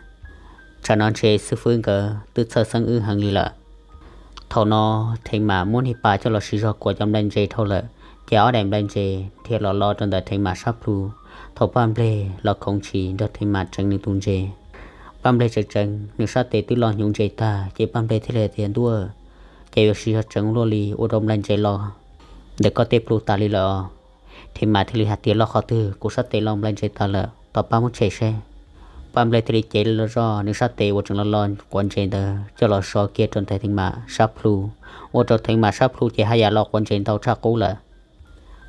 Tsam no ntshe xib fwb nkawd twb txhawj xeeb wb heev li lawm. Thaum no Theev Mas muab niag pas coj los siv zog kuav cov nplai ntses dhau lawm, ces ob daim nplai ntses dhia los lo rau ntawm Theev Mas sab plhu. Thaum Paj Npleg los khoov ntshis nrog Theev Mas tseev nws tus ntses, Paj Npleg tseev tseev nws sab tes twb lo hnyuv ntses tag ces Paj Npleg thiaj li hais tias, Ntuj, ces yuav siv zog tseev luaj li ua rau nplai ntses lo ntawm koj tej plhu tas li lawm os. Theev Mas thiaj li hais tias, Lo qhov twg? Kuv sab tes lo nplai ntses tas lawm, tos pab muab tshem seb. Paj Npleg thiaj li cev zog nws sab tes uas tseem lo lo quav ntses ntawd coj los so kiag rau ntawm Theev Mas sab plhu, ua rau Theev Mas sab plhu ces haj yam lo quav ntses ntau tshaj qub lawm.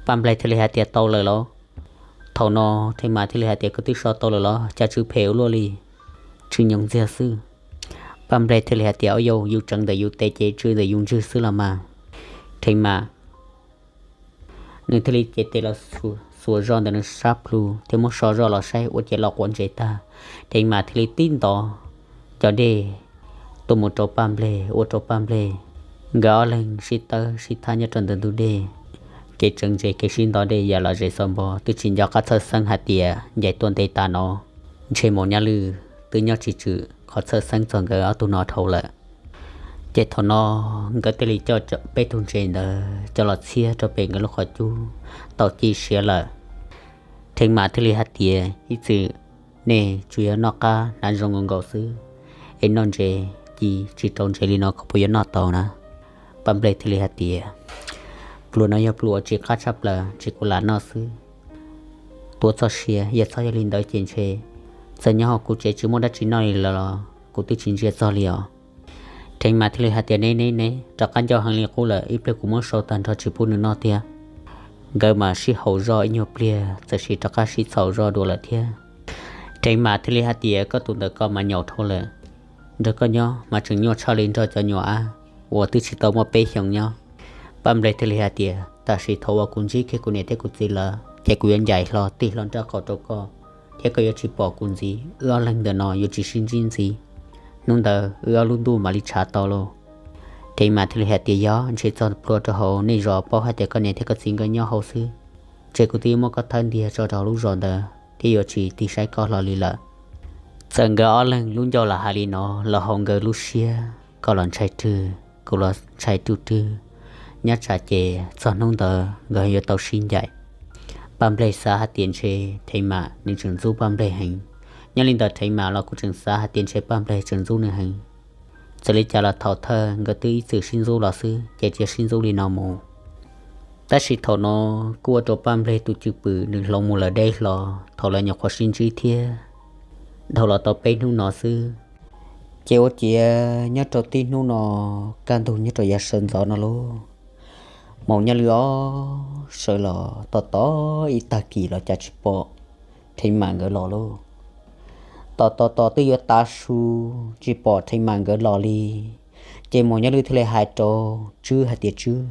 Paj Nplej thiaj li hais tias, Tau lawm los? Thaum no Theej Mas thiaj li hais tias, Koj twb so tau lawm los? Cas tsw phem ua luaj li, tsw nyoos ntxiag xwb. Paj Nplej thiaj li hais tias, Au yau, yus tseev ntawm yus tes ces tsw ntawm yus ntswg xwb los mas. Theej Mas nws thiaj li cev tes los xuas zog ntawm nws sab plhu thiab muab so zog los saib ua ciav los quav ntsev tag. Theej Mas thiaj li tib ntov cov dej tuaj mus rau Paj Nplej, ua rau Paj Nplej nkawd ob leeg sib tawb sib thab nyob rau ntawm ntug dej. Kev tseev ntses kev sib ntov dej yam lom zem xaus npo twb tsis nco qab txhawj xeeb hais tias ncaim tuaj ntev tas no ntshe Maum Nyaj Lwj twb nyob tsis tswm qhov txhawj xeeb txog nkawd ob tug no dhau lawm. Ces thaum no nkawd thiaj li coj peb tug ntses ntawd coj los txhiab rau pem nkawd lub qhov cub tau ci siav lawm. Theej Mas thiaj li hais tias, Ib txwm nej tsuas yog noj qab hnav zoo nkaus nkaus xwb, es noj ntses ci tsis rau ntses li no koj puas yuav noj tau na? Paj Nplej thiaj li hais tias, Pluas no yog pluas uas tsis qab tshaj plaws ces kuv lam noj xwb. Tuav txoj sia, yog txhob yog li ntawd ces ntshe txawm nyob hauv kuv tsev tsis muaj dab tsi noj li lawm los kuv twb tsis ntsia txog li os. Theej Mas thiaj li hais tias, Neb neb neb, rov qab ncauj heev li qub lawm, ib pliag kuv muab sau tag nrho tsis pub nws noj thiab. Nkawd mas sib haum zog ib nyuag pliag txawm sis rov qab sib txhaum zog dua lawm thiab. Theej Mas thiaj li hais tias, Koj tus ntawm ko mas nyaum dhau lawm, nrog koj nyob mas tseem nyuaj tshaj li nrog cov nyuam ab uas twb tsis tau muaj peb xyoos nyob. Paj Nplej thiaj li hais tias, Tam sim thaum uas kuv ntsib kiag kuv niam thiab kuv txiv lawm ces kuv yuav ncaim hlo tig hlo nraub qaum rau koj, thiab koj yuav tsis pom kuv ntxiv. Wb ob leeg ntawm no yuav tsis sib ntsib ntxiv. Hnub ntawd wb ob lub ntuj mam li tshav tau lauj. Theej Mas thiaj li hais tias, Yog ntshe txog plua rau hauv nej zos paub hais tias koj niam thiab koj txiv nkawd nyob hauv xwb, ces kuv twb yuav muab koj thawb ntiag tso rau hauv lub zos ntawd thiab yuav tsis tig saib koj hlo li lawm. Txawm nkawd ob leeg lub ncauj los hais li no los hauv nkawd lub siab, koj los ntshai rwg, kuv los ntshai rwg rwg, nyob tsam ces txog hnub ntawd nkawd yuav tau sib ncaim. Paj Nplej xav hais tias ntshe Theej Mas nws tseem ntxub Paj Nplej heev. Nyob li ntawd Theej Mas los kuj tseem xav hais tias ntshe Paj Nplej tseem ntxub nws heev. Txawm li cas los thaum thawj nkawd twb ib txwm sib ntxub los xwb ces cia sib ntxub li no mus. Tab sis thaum no kuj ua rau Paj Nplej tus cwj pwm nws hloov mus lawm deb hlo thaum lawv nyuam qhuav sib ntsib thiab dhau los tau peb hnub no xwb. Ces ua ciav nyob rau tib hnub no, kaj ntug nyob rau yav sawv ntxov no lauj, Maum Nyaj Lwj ob sawv los tos tos ib tag kis los cas tsis pom Theej Mas nkawd los lauj. Tos tos tos twb yuav tav su tsis pom Theej Mas nkawd los li. Ces Maum Nyaj Lwj thiaj li hais rau Tswb hais tias, Tswb,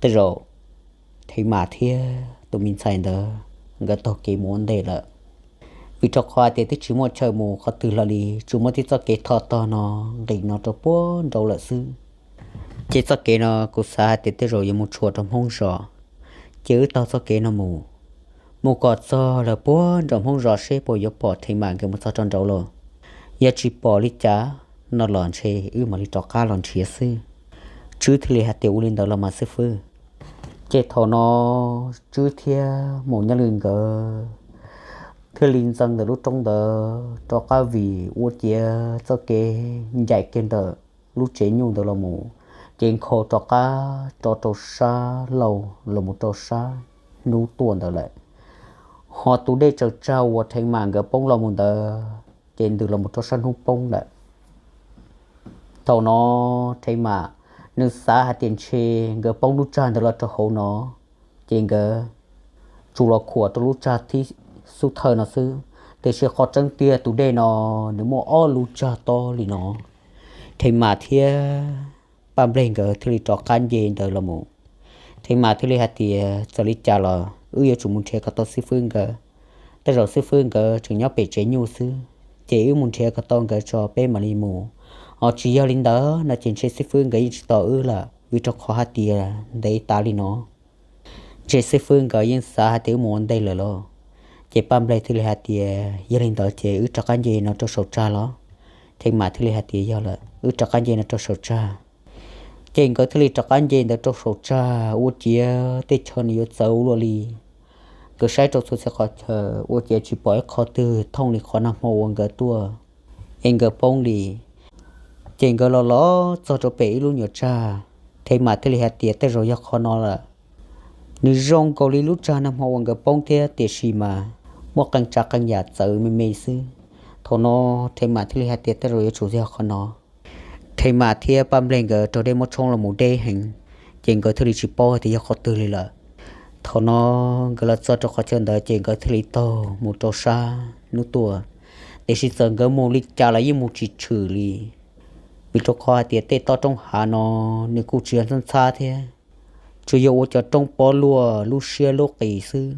tej zaum Theej Mas thiab tus me ntxhais ntawd nkawd taug kev mus ua ntej lawm, vim rau qhov hais tias twb tsis muaj chaw mus qhov twg hlo li, tsuas muaj tib txoj kev thoj tog no nqis no rau puag nraud lawm xwb. Ces txoj kev no kuv xav hais tias tej zaum yuav mus tshuam rau Hmoob zos. Ces wb taug txoj kev no mus, mus kom txog lawm puag nram Hmoob zos seb puas yuav pom Theej Mas nkawd mus txog rau nraud los. Yog tsis pom li cas no los ntshe wb mam li rov qab los nrhiav xwb. Tswb thiaj li hais tias, Ua li ntawd los mas xib fwb. Ces thaum no Tswb thiab Maum Nyaj Lwj nkawd thiaj li ntxeev ntawm lub roob ntawd rov qab vim ua ciav txoj kev ncaim kiag ntawm lub tsev nyuj ntawd los mus, ces nkhaus rov qab rov rau sab laug los mus rau sab hnub tuaj ntawd lawm. Ho tus dej tsaws tsag uas Theej Mas nkawd poob los mus ntawd ces ntws los mus rau sab hnub poob lawm. Thaum no Theej Mas nws xav hais tias ntshe nkawd poob lub tsag ntawd los rau hauv no, ces nkawd tsuas los khuam rau lub tsag thib xub thawj no xwb, tiam sis qhov tseeb tiag tus dej no nws muaj ob lub tsag tob li no. Theej Mas thiab Paj Nplej nkawd thiaj li rov qab nce ntawd los mus. Theej Mas thiaj li hais tias, Txawm li cas los wb yuav tsum mus nrhiav kom tau xib fwb nkawd. Tej zaum xib fwb nkawd tseem nyob pem tsev nyuj xwb, ces wb mus nrhiav kom tau nkawd tso peb mam li mus. Ho tsis yog li ntawd no ces ntshe xib fwb nkawd yeej tsis tos wb lawm, vim rau qhov hais tias ntev tas li no, ntshe xib fwb nkawd yeej xav hais tias wb mus ua ntej lawm lauj. Ces Paj Nplej thiaj li hais tias, Yog li ntawd ces wb rov qab nce no rau saum tsag los? Theej Mas thiaj li hais tias, Yog lawm, wb rov qab nce no rau saum tsag. Ces nkawd thiaj li rov qab nce ntawd rau saum tsag ua ciav tej chaw nws yuav txawv ua luaj li. Nkawd saib rau txhua txhia qhov chaw ua ciav tsis pom ib qho twg thooj li qhov nag hmo uas nkawd tuaj es nkawd poob li. Ces nkawd los los txog rau pem ib lub nyuam tsag, Theej Mas thiaj li hais tias, Tej zaum yog qhov no lawm. Nws zoo nkaus li lub tsag nag hmo uas nkawd poob thiab, tiam sis mas muaj qee tsav qee yam txawv me me xwb. Thaum no Theej Mas thiaj li hais tias, Tej zaum yuav tsum yog qhov no. Theej Mas thiab Paj Nplej nkawd raug dej muab tshoob los mus deb heev, ces nkawd thiaj li tsis paub hais tias yog qhov twg li lawm. Thaum no nkawd los txog rau qhov chaw ntawd ces nkawd thiaj li taug mus rau sab hnub tuaj, tiam sis txawm nkawd mus li cas los yeej mus tsis tshwm li, vim rau qhov hais tias tej toj roob hav no nws kuj tsis yog ntxhab ntxhab thiab, tsuas yog ua cov roob pob luaj lub siab lub qis xwb.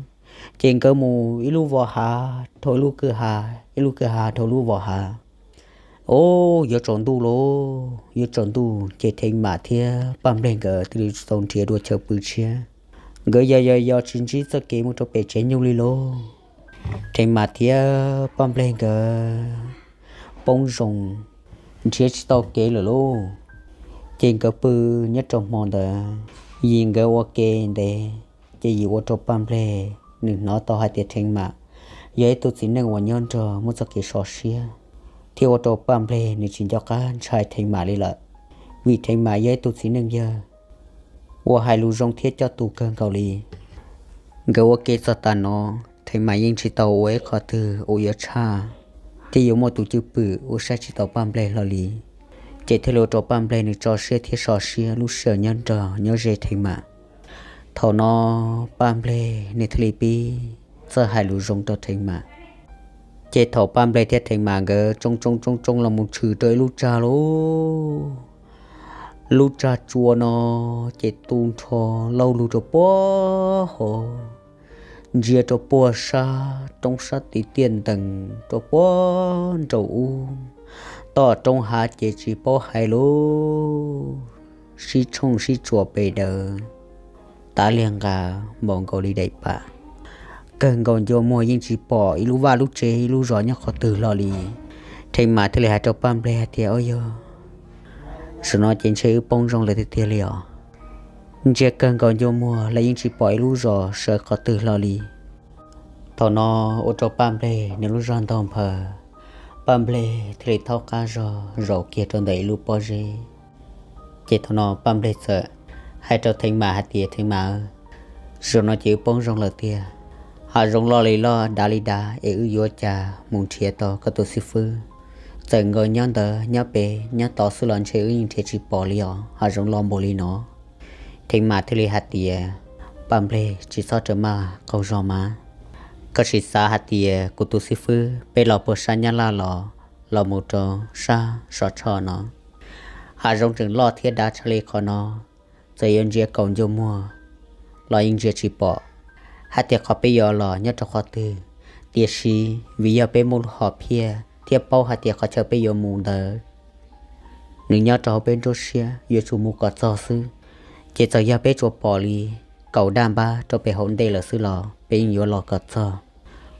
Ces nkawd mus ib lub vos hav dhau ib lub kwj ha, ib lub kwj ha dhau lub vos hav. Ub, yuav tsaus ntuj lauj, yuav tsaus ntuj ces Theev Mam thiab Paj Nplej nkawd thiaj li tsis tau nrhiav dua chaw pw tshiab. Nkawd yos yos yos tsis ntsib txoj kev mus rau pem tsev nyuj li lauj. Theev Mam thiab Paj Nplej nkawd poob zoo nrhiav tsis tau kev lawm lauj. Ces nkawd pw nyob rau hmo ntawd, Yim nkawd ua ke ntev, ces Yim ua rau Paj Nplej nws hnov tau hais tias Theev Mam yog ib tug txiv neej uas nyob nrog muaj txoj kev sov siab, thiab ua rau Paj Nplej nws tsis nco qab ntshai Theev Mam li lawm, vim Theev Mam yog ib tug txiv neej yawg uas hais lus zoo thiab coj tus kawg nkaus li. Nkawd ua ke txog tas no, Theev Mam yeej tsis tau ua ib qho twg uas yuav tshaj thiab yuav muaj tus cwj pwm ua saib tsis taus Paj Nplej hlo li. Ces thiaj li ua rau Paj Nplej nws tso siab thiab so siab lub sij hawm nyob nrog nyob ze Theev Mam. Thaum no Paj Nplej nws thiaj li pib txawj hais lus zoo rau Theev Mam. Ces thaum Paj Nplej thiab Theev Mam nkawd tsoo tsoo tsoo tsoo los mus tshwm rau ib lub tsag lauj, lub tsag tsua no ces tu nrho lauj lug rau puag hauv, ntsia rau puag sab roob sab tid tiaj ntees rau puag nraum ub, toj roob hav ces tsis paub hais lauj, sib tshooj sib tsuas pes daws, tav liag nqa npaum nkaus li daim pam. Kawg nkaus ncua muag yeej tsis pom ib lub vaj lub tsev ib lub zos nyob qhov twg hlo li. Theev Mam thiaj li hais rau Paj Nplej hais tias, Au yog, zaum no ces ntshe wb poob zoo lawm tiag tiag li os. Ntsia kawg nkaus ncua muag los yeej tsis pom ib lub zos sawv qhov twg hlo li. Thaum no ua rau Paj Nplej nws lub zog ntaug nphaws, Paj Nplej thiaj li thaub qab zog zaum kiag rau ntawm ib lub pob zeb. Ces thaum no Paj Nplej txawm hais rau Theev Mam hais tias, Theev Mam, zaum no ces wb poob zoo lawm tiag, hav zoov loj li loj dav li dav es wb yuav cas mus nrhiav tau koj tus xib fwb? Txawm nkaus nyob ntawd nyob pem nyob tod xwb los ntshe wb yeej nrhiav tsis pom li os, hav zoov loj npaum li no. Theev Mam thiaj li hais tias, Paj Nplej, tsis txhob rawm maj qaug zog mas. Koj sim xav hais tias kuv tus xib fwb peb los puag sab Nyab Laj los, los mus rau sab Sov Tshoj no, hav zoov tseem loj thiab dav tshaj li qhov no, txawm yuav ntsia kaum ncua muag los yeej ntsia tsis pom hais tias qhov peb yuav los nyob rau qhov twg. Tiam sis vim yog peb muaj lub hom phiaj thiab paub hais tias qhov chaw peb yuav mus ntawd nws nyob rau hauv peb nruab siab, yuav tsum mus kom txog xwb. Ces txawm yog peb tsuas pom li kaum daj npab rau pem hauv ntej lawm xwb los peb yeej yuav los kom txog.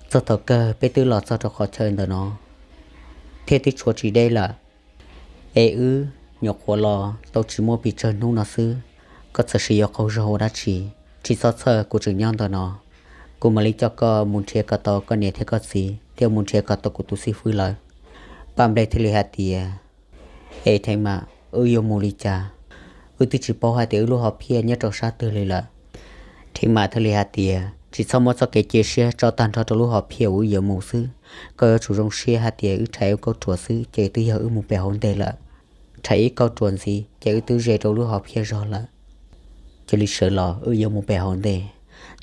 Txog thaum kawg peb twb los txog rau qhov chaw ntawm no thiab twb tshuav tsis deb lawm. Es wb nyuam qhuav los tau tsis muaj pes tsawg hnub no xwb, koj txawm sim yuav qaug zog ua dab tsi? Tsis txhob txhawj, kuv tseem nyob ntawm no, kuv mam li coj koj mus nrhiav kom tau koj niam thiab koj txiv thiab mus nrhiav kom tau kuv tus xib fwb lawm. Paj Nplej thiaj li hais tias, Es Theev Mam, wb yuav mus li cas? Wb twb tsis paub hais tias wb lub hom phiaj nyob rau sab twg li lawm. Theev Mam thiaj li hais tias, Tsis txhob muab txoj kev cia siab tso tag nrho rau lub hom phiaj uas wb yuav mus xwb. Koj yuav tsum zoo siab hais tias wb rhais ib kauj ruam xwb ces twb yog wb mus pem hauv ntej lawm. Rhais ib kauj ruam ntxiv ces wb twb ze rau lub hom phiaj zog lawm. Cia li sawv los, wb yuav mus pem hauv ntej.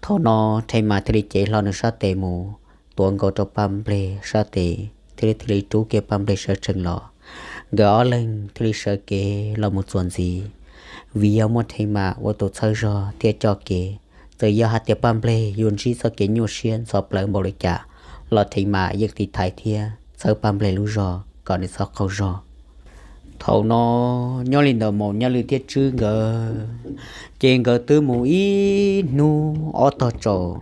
Thaum no Theev Mam thiaj li cev hlo nws sab tes mus tuav nkaus rau Paj Nplej sab tes thiab thiaj li rub kiag Paj Nplej sawv tsees los. Nkawd ob leeg thiaj li sawv kev los mus txuas ntxiv, vim yog muaj Theev Mam ua tus txhawb zog thiab coj kev. Txawm yog hais tias Paj Nplej yuav ntsib txoj kev nyuaj siab ntxhov plawv npaum li cas los Theev Mam yeej tiv thaiv thiab txhawb Paj Nplej lub zog kom nws txhob qaug zog. Thaum no nyob li ntawm Maum Nyaj Lwm thiab Tswb nkawd, ces nkawd twb mus ib hnub ob tog tsaus,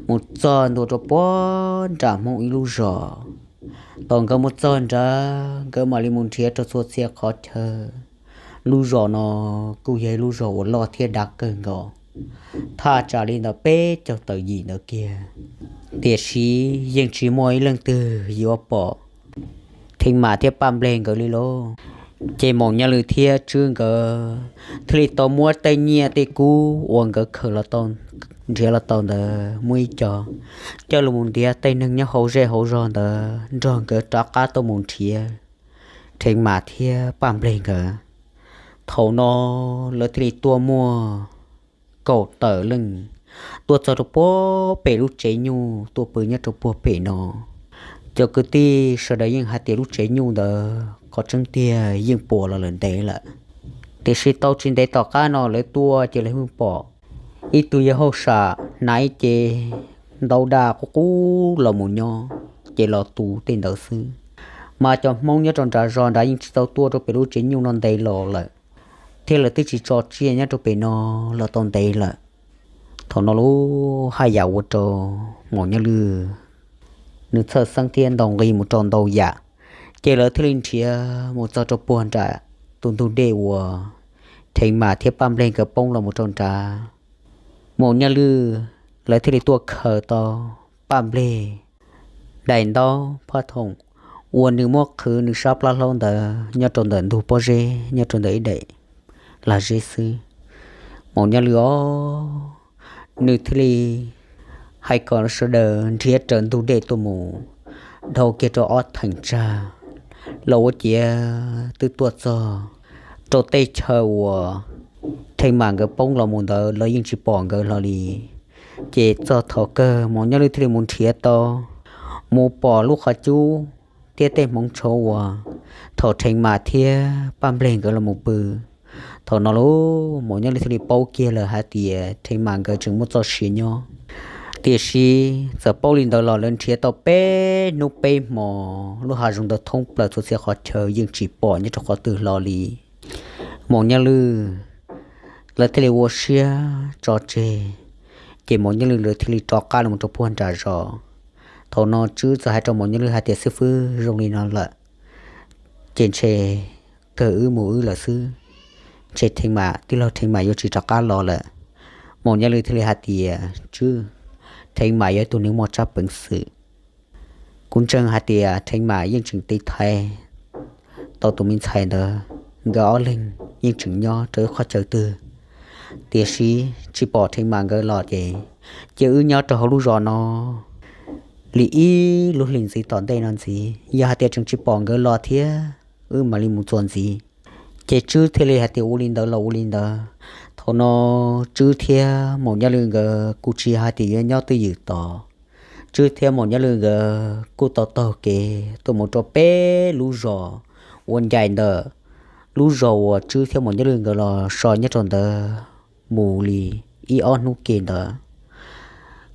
mus txog ntua rau puag nram Hmoob ib lub zos. Thaum nkawd mus txog nrad, nkawd mam li mus nrhiav rau txhua txhia qhov chaw. Lub zos no kuj yog ib lub zos uas loj thiab dav kawg nkaus, thaj tsam li ntawm peb caug tawm yim ntawd kiag, tiam sis yeej tsis muaj ib leej twg yuav pom Theev Mam thiab Paj Nplej nkawd li lauj. Ces Maum Nyaj Lwm thiab Tswb nkawd thiaj li tau muab tej nyiaj tej kub uas nkawd khaws los tau, nrhiav los tau ntawd muaj ib co coj los mus ntiav tej neeg nyob hauv zej hauv zog ntawd nrog nkawd rov qab tuaj mus nrhiav Theev Mam thiab Paj Nplej nkawd. Thaum no lawv thiaj li tuaj muaj kaum tawm leej, tuaj txog rau puag pem lub tsev nyuj tuaj pw nyob rau puag pem no. Cov kwv tij sawv daws yeej hais tias lub tsev nyuj ntawd qhov tseeb tiag yeej puas los lawm ntev lawm. Tiam sis tau tsis ntev tom qab no lawv tuaj ces lawv pheej pom ib tug yawg hauj sam hnav ib ce ntau daj qub qub los mus nyob, ces los tu tej ntawd xwb. Mas cov Hmoob nyob rau nram zos nrad yeej tsis tau tuaj rau pem lub tsev nyuj no ntev los lawm, thiab lawv twb tsis tso tsiaj nyob rau pem no los tau ntev lawm. Thaum no lub haj yam ua rau Maum Nyaj Lwj nws txhawj xeeb thiab ntaus nqi mus rau ntau yam, ces lawv thiaj li nrhiav mus txog rau puag nram tus ntug dej uas Theev Mam thiab Paj Nplej nkawd poob los mus rau nrad. Maum Nyaj Lwj lawv thiaj li tuaj khaws tau Paj Nplej daim ntaub phaj thoom uas nws muab qhwv nws sab plab hlaub ntawd nyob rau ntawm ntug pob zeb nyob rau ntawm ib daim lag zeb xwb. Maum Nyaj Lwj os, nws thiaj li hais kom sawv daws nrhiav raws ntug dej tuaj mus dhau kiag rau ob theem tsag los ua ciav twb tuaj txog rau tej chaw uas Theev Mam nkawd poob los mus ntawd los yeej tsis pom nkawd hlo li. Ces txog thaum kawg Maum Nyaj Lwj thiaj li mus nrhiav tau, mus pom lub qhov cub thiab tej hmoov tshauv uas thaum Theev Mam thiab Paj Nplej nkawd los mus pw. Thaum no lub Maum Nyaj Lwj thiaj li paub kiag lawm hais tias Theev Mam nkawd tseem muaj txoj sia nyob. Tiam sis txawm paub li ntawd los lawv nrhiav tau peb hnub peb hmo lub hav zoov ntawd thoob plaws txhua txhia qhov chaw yeej tsis pom nyob rau qhov twg hlo li. Maum Nyaj Lwj lawv thiaj li ua siab tso tseg, ces Maum Nyaj Lwj lawv thiaj li rov qab los rau puag nram zos. Thaum no Tswb txawm hais rau Maum Nyaj Lwj hais tias, xib fwb, zoo li no lawm ces ntshe kawg wb mus wb lawm xwb, ntshe Theev Mam, tij laug Theev Mam yuav tsis rov qab los lawm. Maum Nyaj Lwj thiaj li hais tias, Tswb, Theev Mam yog ib tug neeg muaj tsab peev xwm. Kuv ntseeg hais tias Theev Mam yeej tseem tiv thaiv tau tus me ntxhais ntawd, nkawd ob leeg yeej tseem nyob rau ib qhov chaw twg, tiam sis tsis pom Theev Mam nkawd los ces cia wb nyob rau hauv lub zos no li ib lub hlis ntxiv tom ntej no ntxiv, yog hais tias tseem tsis pom nkawd los thiab wb mam li mus txuas ntxiv. Ces Tswb thiaj li hais tias, ua li ntawd los ua li ntawd. Thaum no Tswb thiab Maum Nyaj Lwj nkawd kuj tsis hais tias yuav nyob twj ywm tos, Tswb thiab Maum Nyaj Lwj nkawd kuj tau taug kev tuaj mus rau peb lub zos uas ncaim ntawm lub zos uas Tswb thiab Maum Nyaj Lwj nkawd los so nyob rau ntawd mus li ib ob hnub ke ntawd.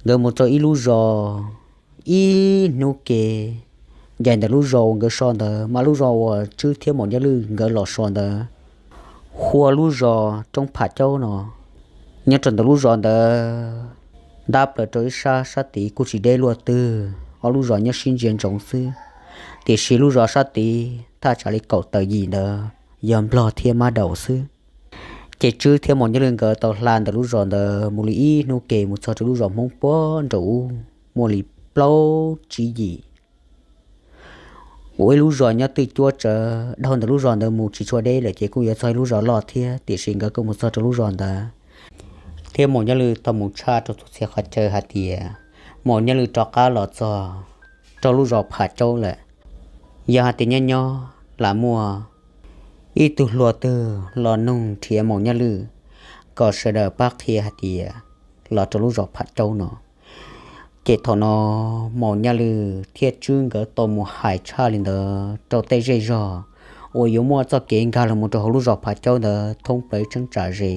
Nkawd mus txog ib lub zos, ib hnub ke ncaim ntawm lub zos uas nkawd so ntawd mas lub zos uas Tswb thiab Maum Nyaj Lwj nkawd los so ntawd hu ua lub zos Roob Pham Caub no. Nyob rau ntawm lub zos ntawd ntab plaws rau ib sab, sab tid kuj tsis deb luaj twg, ob lub zos nyob sib ntsia ntsoov xwb. Tiam sis lub zos sab tid thaj tsam li kaum tawm yim ntawd yog Nplog thiab Mab Daus xwb. Ces Tswb thiab Maum Nyaj Lwj nkawd tau hla ntawm lub zos ntawd mus li ib hnub ke mus txog rau lub zos Hmoob puag nraum ub muaj li plaub tsib yim uas ib lub zos nyob twj cuab tsawv dhau ntawm lub zos ntawd mus tsis tshua deb lawm ces kuj yuav txog ib lub zos loj thiab, tiam sis nkawd kuj mus txog rau lub zos ntawd. Thiab Maum Nyaj Lwj tau mus tshaj rau txhua txhia qhov chaw hais tias Maum Nyaj Lwj rov qab los txog rau lub zos Pham Caub lawm. Yog hais tias nyob nyob lam muaj ib tug hluas twg los nug nrhiav Maum Nyaj Lwj kom sawv daws pab qhia hais tias los rau lub zos Pham Caub no. Ces thaum no Maum Nyaj Lwj thiab Tswb nkawd tau mus hais tshaj li ntawd rau tej zej zog uas yuav muaj txoj kev nkag los mus rau hauv lub zos Pham Caub ntawd thoob plaws ib cheeb tsam ze.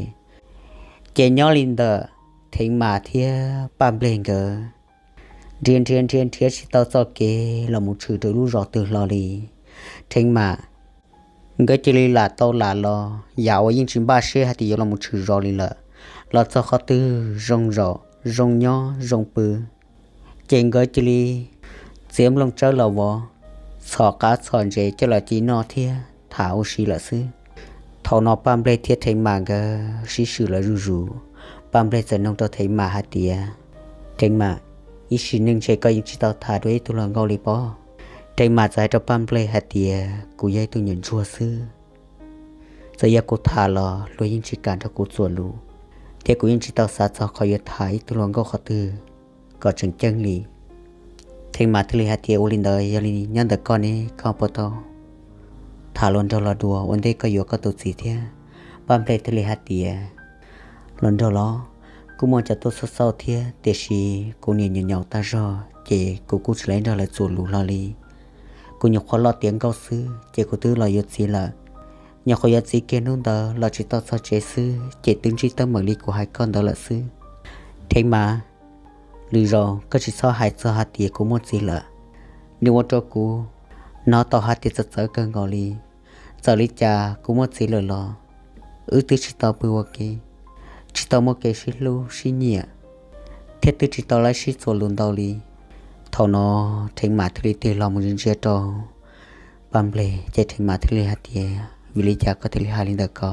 Ces nyob li ntawm Theev Mam thiab Paj Nplej nkawd nrhiav nrhiav nrhiav nrhiav tsis tau txoj kev los mus tshwm rau lub zos twg hlo li. Theev Mam nkawd cia li lam tau lam los yam uas yeej tsis npaj siab hais tias yuav los mus tshwm zos li lawm. Los txog qhov twg zoo zaum zoo nyob zoo pw, ces nkawd cia li txiav nplooj tsawb los vov, txhom qav txhom ntses coj los ci noj thiab tham ua si lawm xwb. Thaum no Paj Nplej thiab Theev Mam nkawd sib swm lawv zuj zus. Paj Nplej txawm nug rau Theev Mam hais tias, Theev Mam, ib sim neej ntshe koj yeej tsis tau tham dua ib tug hluas nkauj li pob? Theev Mam txawm hais rau Paj Nplej hais tias, kuv yog ib tug nyuam ntsuag xwb, txawm yog kuv tham los luag yeej tsis kam nrog kuv txuas lus, thiab kuv yeej tsis tau xav txog qhov yuav tham ib tug hluas nkauj qhov twg kom tseem ceeb li. Theev Mam thiaj li hais tias, ua li ntawd yog li nyob ntawm koj ne, koj puas tau tham hluas nraug los dua ua ntej koj yuav koj tus txiv thiab? Paj Nplej thiaj li hais tias, hluas nraug los? kuj muaj cov tuaj xauj xauj thiab, tiam sis kuv niam nyaum nyaum tag zog ces kuv kuj tsis lawv nrog lawv txuas lus hlo li. Kuv nyuam qhuav loj tiav nkauj xwb ces kuv twb los yuav txiv lawm. Nyuam qhuav yuav txiv kiag hnub ntawd los tsis tau txog tsev xwb ces twb ntsib teeb meem li kuv hais koj ntawd lawm xwb. Theev Mas, lwm zaus koj tsis txhob hais txog hais tias kuv muaj txiv lawm. Nws ua rau kuv hnov tau hais tias txawv txawv kawg nkaus li. Txawm li cas kuv muaj txiv lawm los wb twb tsis tau pw ua ke, tsis tau muaj kev sib hlub sib nyiam, thiab twb tsis tau lawv sib txuas lus ntau li. Thaum no Theev Mas thiaj li tig los mus ntsia ntsia rau Paj Nplej, ces Theev Mas thiaj li hais tias, vim li cas koj thiaj li hais li ntawd ko?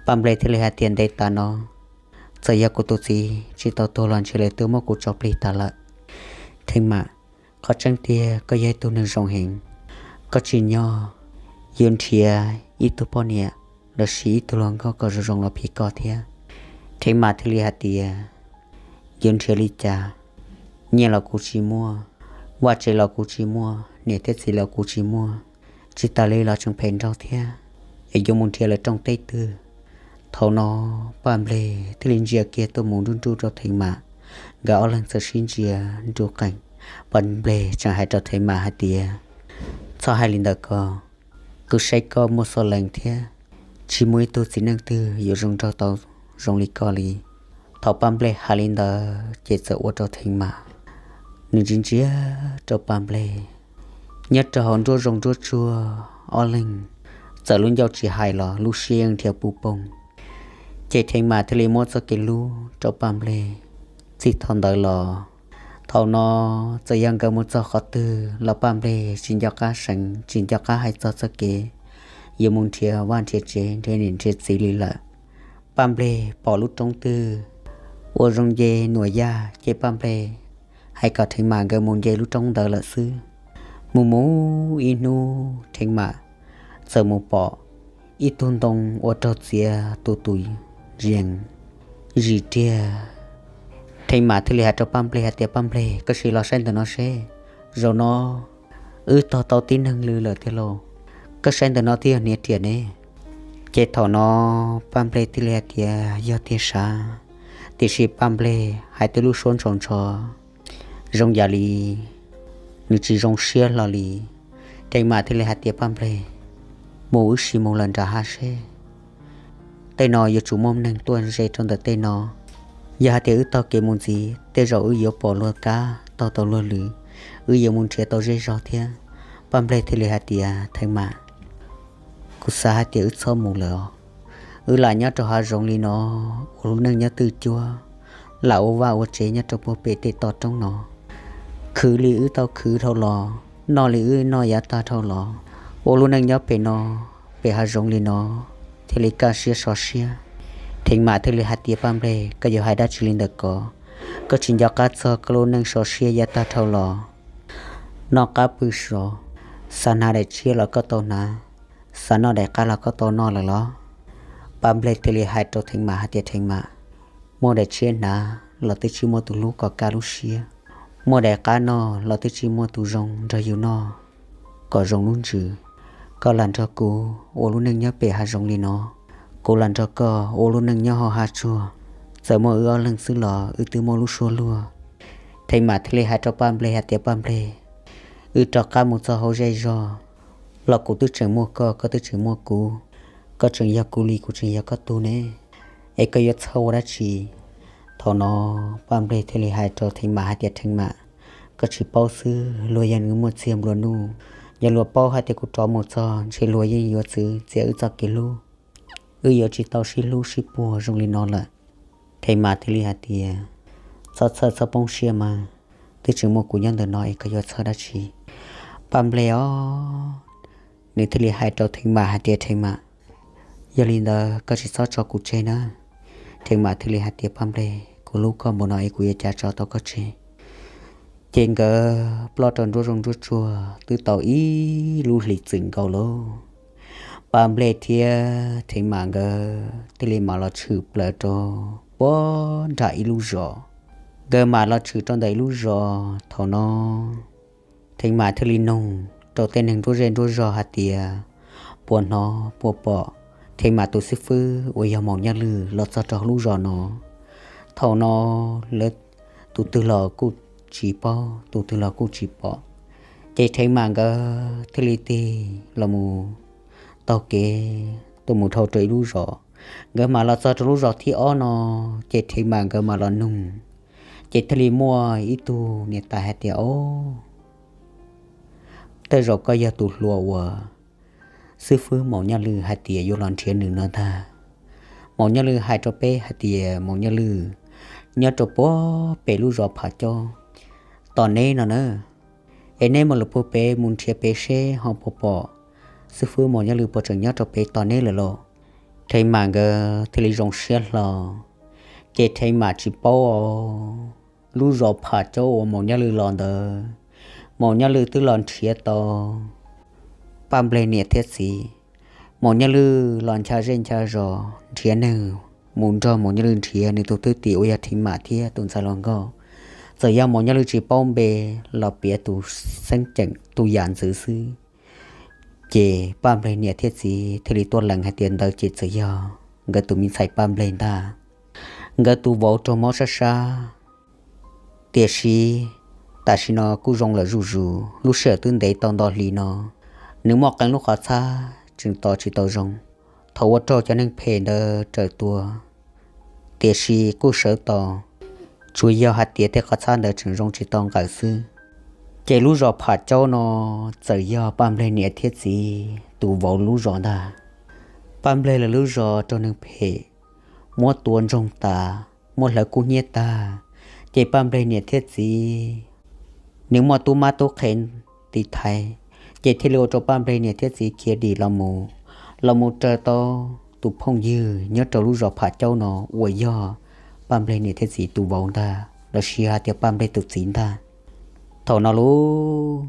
Paj Nplej thiaj li hais tias, ntev tas no, txawm yog kuv tus txiv tsis tau tuag los ntshe lawv twb muab kuv tso plig tas lawm. Theev Mas, qhov tseeb tiag koj yog ib tug neeg zoo heev, koj tsim nyog yuav nrhiav ib tug poj niam los sis ib tug hluas nkauj kom zoo zoo los phim koj thiab. Theev Mas thiaj li hais tias, yuav nrhiav li cas? Nyiaj los kuv tsis muaj, vaj tsev los kuv tsis muaj, niam thiab txiv los kuv tsis muaj, tsis tas li los tseem phem nraug thiab, es yuav mus nrhiav lawv rooj teb twg? Thaum no Paj Nplej thiaj li ntsia kiag tuaj mus nruj nruj rau Theev Mas, nkawd ob leeg txawm sib ntsia nruj qees. Paj Nplej tseem hais rau Theev Mas hais tias, txhob hais li ntawd ko, kuv saib koj muaj xov lees thiab, tsis muaj ib tug txiv neej twg yuav zoo nraug tau zoo li koj li. Thaum Paj Nplej hais li ntawd ces txawm ua rau Theev Mas, nws ntsia ntsia rau Paj Nplej. Nyob rau hauv nruab zoov nruab tsuag ob leeg txawm lub ncauj tsis hais los lub siab yeej nrhiav puv poog. Ces Theev Mas thiaj li muab txoj kev hlub rau Paj Nplej. Txij thaum ntawd los, thaum no txawm yog nkawd mus txog qhov twg los Paj Nplej tsis nco qab seev, tsis nco qab hais txog txoj kev yuav mus nrhiav vaj nrhiav tsev, nrhiav niam nrhiav txiv li lawm. Paj Nplej pom lub roob twg ua zoo nce nuam yaj ces Paj Nplej hais kom Theev Mas nkawd mus nce lub roob ntawd lawm xwb. Mus mus ib hnub Theev Mas txawm mus pom ib tug ntoo ua raug txiav tus tus yees zis tiag. Theev Mas thiaj li hais rau Paj Nplej hais tias, Paj Nplej, koj sim los saib ntawm no seb, zaum no wb tog tau tib neeg lw lawm tiag lauj. Koj saib ntawm no twb yog hniav riam ne. Ces thaum no Paj Nplej thiaj li hais tias, yog tiag sav, tiam sis Paj Nplej hais tej lub suab ntshov ntshov zoo yam li nws tsis zoo siab hlo li. Theev Mas thiaj li hais tias, Paj Nplej, mus wb sim mus lawm nram hav seb, tej no yuav tsum muaj neeg tuaj ze rau ntawm tej no. Yog hais tias wb taug kev mus ntxiv, tej zaum wb yuav pom luag kab taug tau luag lw, wb yuav mus nrhiav tau zej zog thiab. Paj Nplej thiaj li hais tias, Theev Mas, kuv xav hais tias wb txhob mus lawm os. Wb lam nyob rau hav zoov li no, ua lub neej nyob twj cuab, lam ua vaj ua tsev nyob rau puag pem tej toj roob no, khwv li wb tau khwv dhau los, noj li wb noj yav tag dhau los, ua lub neej nyob pem no, pem hav zoov li no, thiaj li kaj siab so siab. Theev Mas thiaj li hais tias, Paj Nplej, koj yuav hais dab tsi li ntawm ko? Koj tsis nco qab txog koj lub neej so siab yav tag dhau los, noj qab pw sov, xav hnav daim tshiab los koj tau hnav, xav noj daim qab los koj tau noj lawm los? Paj Nplej thiaj li hais rau Theev Mas hais tias, Theev Mas, muaj daim tshiab hnav los twb tsis muaj tus hlub kom kaj lub siab, muaj daim qab noj los twb tsis muaj tus zoo nrog yus noj kom zoo lub ntsws. Koj lam nrog kuv ua lub neej nyob pem hav zoov li no, kuv lam nrog koj ua lub neej nyob hauv hav tsuag. Txawm muaj wb ob leeg xwb los wb twb muaj lub suab luag. Theev Mas thiaj li hais rau Paj Nplej hais tias, Paj Nplej, wb rov qab mus txog hauv zej zog los kuv twb tseem muaj koj, koj twb tseem muaj kuv, koj tseem yog kuv li kuv tseem yog koj tug ne, es koj yuav txhawj ua dab tsi? Thaum no Paj Nplej thiaj li hais rau Theev Mas hais tias, Theev Mas, koj tsis paub xwb, luag yog nws muaj txiag nplua nuj. Yog luag paub hais tias kuv rov mus txog ntshe luag yeej yuav txwv txiav wb txoj kev hlub, wb yuav tsis tau sib hlub sib puag zoo li no lawm. Theev Mas thiaj li hais tias, txhob txhawj txhob poob siab mas, twb tseem muaj kuv nyob ntawm no es koj yuav txhawj dab tsi? Paj Nplej os, nws thiaj li hais rau Theev Mas hais tias, Theev Mas, yog li ntawd koj tsis txhob tso kuv tseg na. Theev Mas thiaj li hais tias, Paj Nplej, kuv hlub koj npaum no es kuv yuav cas tso tau koj tseg? Ces nkawd ploj rau nruab zoov nruab tsuag twb tau ib lub hlis txwm nkaus lauj. Paj Nplej thiab Theev Mas nkawd thiaj li mam los tshwm plaws rau puag nram ib lub zos. Nkawd mam los tshwm rau ntawm ib lub zos thaum no, Theev Mas thiaj li nug rau tej neeg nruab zej nruab zog hais tias, puas hnov puas pom Theev Mas tus xib fwb uas yog Maum Nyaj Lwj los txog rau hauv lub zos no? Thaum no lawv tus twg los kuj tsis paub, tus twg los kuj tsis pom, ces Theev Mam nkawd thiaj li tig los mus taug kev tuaj mus dhau rau ib lub zos. Nkawd mam los txog rau lub zos thib ob no, ces Theev Mam nkawd mam los nug, ces thiaj li muaj ib tug niam tais hais tias, Ob, tej zaum koj yog tus hluas uas xib fwb Maum Nyaj Lwj hais tias yuav los nrhiav nws no ntag. Maum Nyaj Lwj hais rau peb hais tias Maum Nyaj Lwj nyob rau puag pem lub zos Pham Caub tos neb no na. Es neb mam li puag pem mus nrhiav pem seb ho puas pom xib fwb Maum Nyaj Lwj puas tseem nyob rau pem tos neb lawm lauj. Theev Mam nkawd thiaj li zoo siab hlo, ces Theev Mam tsis paub os, lub zos Pham Caub uas Maum Nyaj Lwj los ntawd, Maum Nyaj Lwj twb los nrhiav tau Paj Nplej niam thiab txiv. Maum Nyaj Lwj los ncha zej ncha zos nrhiav neeg mus nrog Maum Nyaj Lwj nrhiav nws tus thwj tim uas yog Theev Mam thiab tus ntxhais hluas nkauj. Txawm yog Maum Nyaj Lwj tsis paub npe los piav tus xeeb ceem tus yam ntxwv xwb, ces Paj Nplej niam thiab txiv thiaj li tuaj lees hais tias ntawd ces txawm yog nkawd tus me ntxhais Paj Nplej ntag. Nkawd tus vauv raug mob sab sab, tiam sis tam sim no kuj zoo lawm zuj zus, lub sij hawm twb ntev tau nto hlis no, nws muaj qee lub qhov txhab tseem tos tsis tau zoo. Thaum ua raug cov neeg phem ntawd raws tua, tiam sis kuj sawv tau, tsuas yog hais tias tej qhov txhab ntawd tseem zoo tsis tau nqawm xwb. Ces lub zos Pham Caub no txawm yog Paj Nplej niam thiab txiv tus vauv lub zos ntag. Paj Nplej lawv lub zos raug neeg phem muab tua ntsoog tas, muab hlawv kub hnyiab tag, ces Paj Nplej niam thiab txiv nws muaj tub mab tub qhe tiv thaiv, ces thiaj li ua rau Paj Nplej niam thiab txiv khiav dim los mus, los mus raws tau tus phooj ywg nyob rau lub zos Pham Caub no uas yog Paj Nplej niam thiab txiv tus vauv ntag, los sis hais tias Paj Nplej tus txiv ntag. Thaum no lub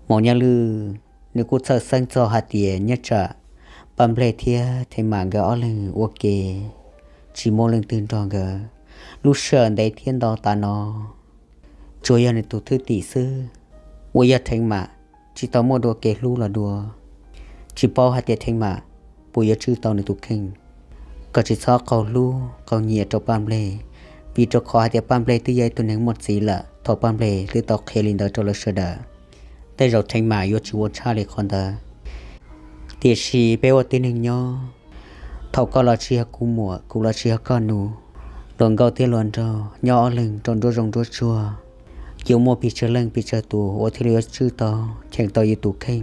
Maum Nyaj Lwj nws kuj txhawj xeeb txog hais tias nyob tsam Paj Nplej thiab Theev Mam nkawd ob leeg ua ke tsis muaj leej twg nrog nkawd lub sij hawm ntev thiab nto tas no, tsuas yog nws tus thwj tim xwb uas yog Theev Mam tsis tau muaj dua kev hlub los dua. Tsis paub hais tias Theev Mam puas yuav tswj tau nws tus kheej. Koj tsis txhob qaug hlub qaug nyiam rau Paj Nplej, vim rau qhov hais tias Paj Nplej twb yog ib tug neeg muaj txiv lawm. Thaum Paj Nplej twb tau qhia li ntawd rau lawv sawv daws, tej zaum Theev Mam yuav tsis ua tshaj li qhov ntawd. Tiam sis peb ua tib neeg nyob, thaum koj los tsis yog kuv muam, kuv los tsis yog koj nus, luag nkauj thiab luag nraug nyob ob leeg rau nruab zoov nruab tsuag, yuav muaj pes tsawg leej pes tsawg tus uas thiaj li yuav tswj tau cheem tau yus tus kheej.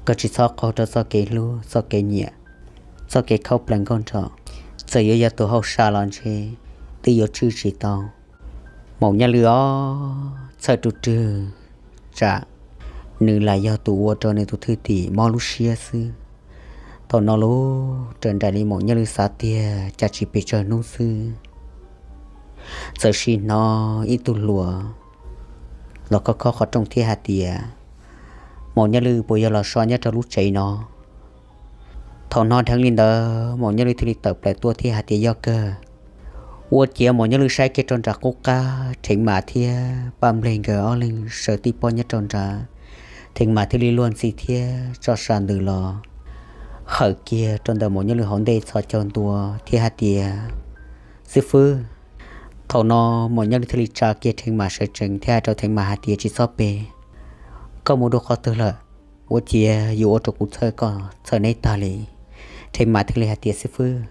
Koj tsis txhob qaug rau txoj kev hlub txoj kev nyiam, txoj kev khaub plees nkauj nraug. Txawm yuav yog tus hauj sam los ntshe twb yuav tswj tsis tau. Maum Nyaj Lwj ob txhawj rwg rwg tsam nws lam yog tus ua rau nws tus thwj tim mob lub siab xwb. Thaum no lub raws nraim li Maum Nyaj Lwj xav tiag cas tsis pes tsawg hnub xwb, txawm sim hnov ib tug hluas los khob khob qhov rooj thiab hais tias, Maum Nyaj Lwj puas yog los so nyob rau lub tsev no? Thaum hnov dheev li ntawd Maum Nyaj Lwj thiaj li tawm plaws tuaj thiab hais tias, Yog kawg. Ua ciav Maum Nyaj Lwj saib kiag rau nram qub qab, Theev Mam thiab Paj Nplej nkawd ob leeg sawv tib pob nyob rau nrad. Theev Mam thiaj li luag ntxhi thiab tso sa ntws los hawm kiag rau ntawm Maum Nyaj Lwj hauv ntej txhos caug ntua thiab hais tias, Xib fwb. Thaum no Maum Nyaj Lwj thiaj li tsa kiag Theev Mam sawv tsees thiab hais rau Theev Mam hais tias, Tsis txhob pe, koj mus dua qhov twg lawm? Ua ciav yuav ua rau kuv txhawj koj txhawj neb tag li. Theev Mam thiaj li hais tias, Xib fwb,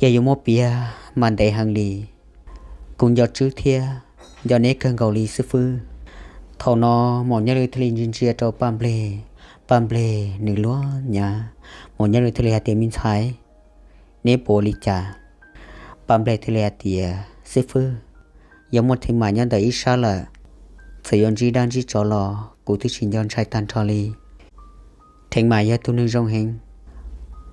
yog yuav muab piav mas ntev heev li. Kuv nco Tswb thiab nco neb kawg nkaus li xib fwb. Thaum no Maum Nyaj Lwj thiaj li ntsia ntsia rau Paj Nplej. Paj Nplej nws luag nyav. Maum Nyaj Lwj thiaj li hais tias, Me ntxhais, neb puas ua li cas? Paj Nplej thiaj li hais tias, Xib fwb, yog muaj Theev Mam nyob ntawm ib sab lawm, txawm yuav ntsib dab ntsib tsov los kuv twb tsis nco ntshai tag nrho li. Theev Mam yog tus neeg zoo heev.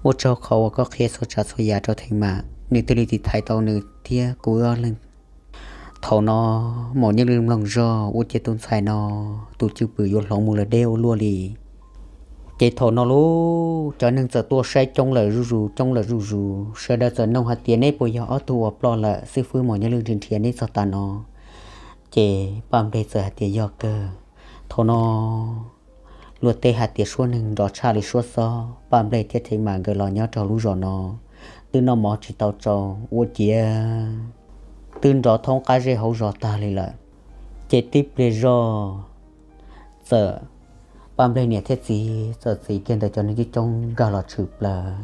Ua tsaug qhov uas koj qhia txhua tsav txhua yam rau Theev Mam, nws thiaj li tiv thaiv tau nws thiab kuv ob leeg. Thaum no Maum Nyaj Lwj mloog zog ua ciav tus ntxhais no tus cwj pwm yuav hloov mus lawm deb ua luaj li. Ces thaum no lub cov neeg txawm tuaj saib coob lawm zuj zus coob lawm zuj zus, sawv daws txawm nug hais tias, Neb puas yog ob tug uas ploj lawm? Xib fwb Maum Nyaj Lwj nrhiav nrhiav neb txog tav no. Ces Paj Nplej txawm hais tias, Yog kawg. Thaum no luag tej hais tias suab neeg nrov tshaj li suab xob, Paj Nplej thiab Theev Mam nkawd los nyob rau lub zos no twb noj mov tsis tau tsau, ua ciav twb nrov thoob qab zej hauv zos tag li lawm. Ces tib pliag zog txawm Paj Nplej niam thiab txiv txawm txiv kiag ntawm cov neeg coob coob nkag los tshwm plaws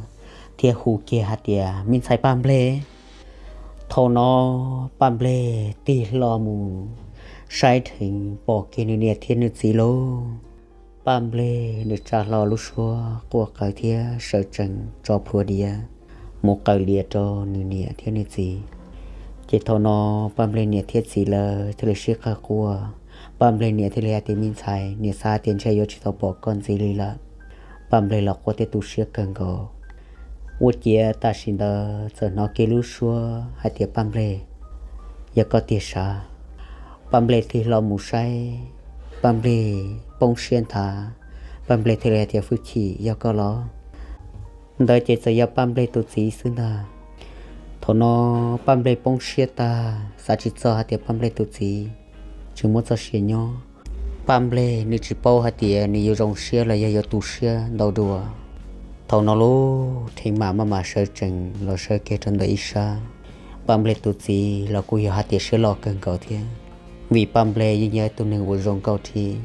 thiab hu kiag hais tias, Me ntxhais Paj Nplej. Thaum no Paj Nplej tig hlo mus saib dheev pom kiag nws niam thiab nws txiv lauj. Paj Nplej nws tsa hlo lub suab quaj qw thiab sawv tsees tso plhuav diav mus qaws lias rau nws niam thiab nws txiv. Ces thaum no Paj Nplej niam thiab txiv lawv thiaj li sib qawg quaj. Paj Nplej niam thiaj li hais tias, Me ntxhais, niam xav tias ntshe yuav tsis tau pom koj ntxiv li lawm. Paj Nplej los quaj thiab tu siab kawg nkaus. Ua ciav tam sim ntawd txawm hnov kiag lub suab hais tias, Paj Nplej, yog koj tiag sav? Paj Nplej tig hlo mus saib, Paj Nplej poob siab nthav. Paj Nplej thiaj li hais tias, Fwj Chim, yog koj los? Ntawd ces txawm yog Paj Nplej tus txiv xwb ntag. Thaum no Paj Nplej poob siab tag, xav tsis txog hais tias Paj Nplej tus txiv tsis muaj txoj sia nyob. Paj Nplej nws tsis paub hais tias nws yuav zoo siab los yog yuav tu siab ntau dua. Thaum no lub Theev Mam maj mam sawv tsees los sawv kiag rau ntawm ib sab. Paj Nplej tus txiv los kuj yog hais tias siab loj kawg nkaus thiab, vim Paj Nplej yeej yog ib tug neeg uas zoo nkauj thiab.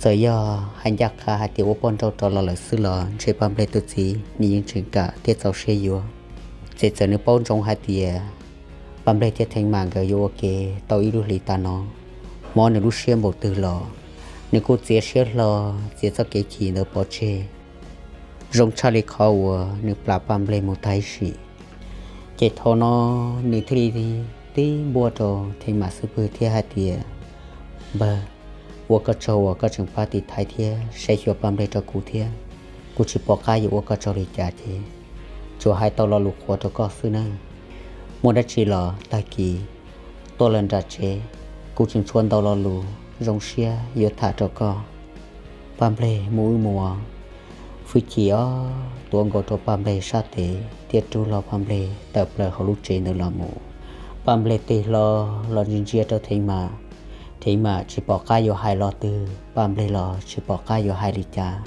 Txawm yog hais ncaj qha hais tias ua poj nrauj rov los lawm xwb los ntshe Paj Nplej tus txiv nws yeej tseem kam thiab txaus siab yuav. Ces txawm nws paub ntsoov hais tias Paj Nplej thiab Theev Mam nkawd yuav ua ke tau ib lub hlis tas no, mob nws lub siab npaum twg los nws kuj txiav siab hlo, txiav txoj kev chim ntawd pov tseg. Zoo tshaj li qhov uas nws plam Paj Nplej mus tag ib sim. Ces thaum no nws thiaj li tib npuaj rau Theev Mam xub pwg thiab hais tias, Npawg, ua koj tsaug uas koj tseem pab tiv thaiv thiab saib xyuas Paj Nplej rau kuv thiab. Kuv tsis pom qab yuav ua koj tsaug li cas ces tsuas hais tau lo lus qhuas rau koj xwb nawb. Muaj dab tsi los tag kis tuaj lawm nram tsev, kuv tseem tshuav ntau lo lus zoo siab yuav tham rau koj. Paj Nplej, mus wb mus. Fwj Chim ob tuav nkaus rau Paj Nplej sab tes thiab rub hlo Paj Nplej tawm plaws hauv lub tsev ntawd los mus. Paj Nplej tig hlo los ntsia ntsia rau Theev Mam. Theev Mam tsis pom qab yuav hais lo twg, Paj Nplej los tsis pom qab yuav hais li cas.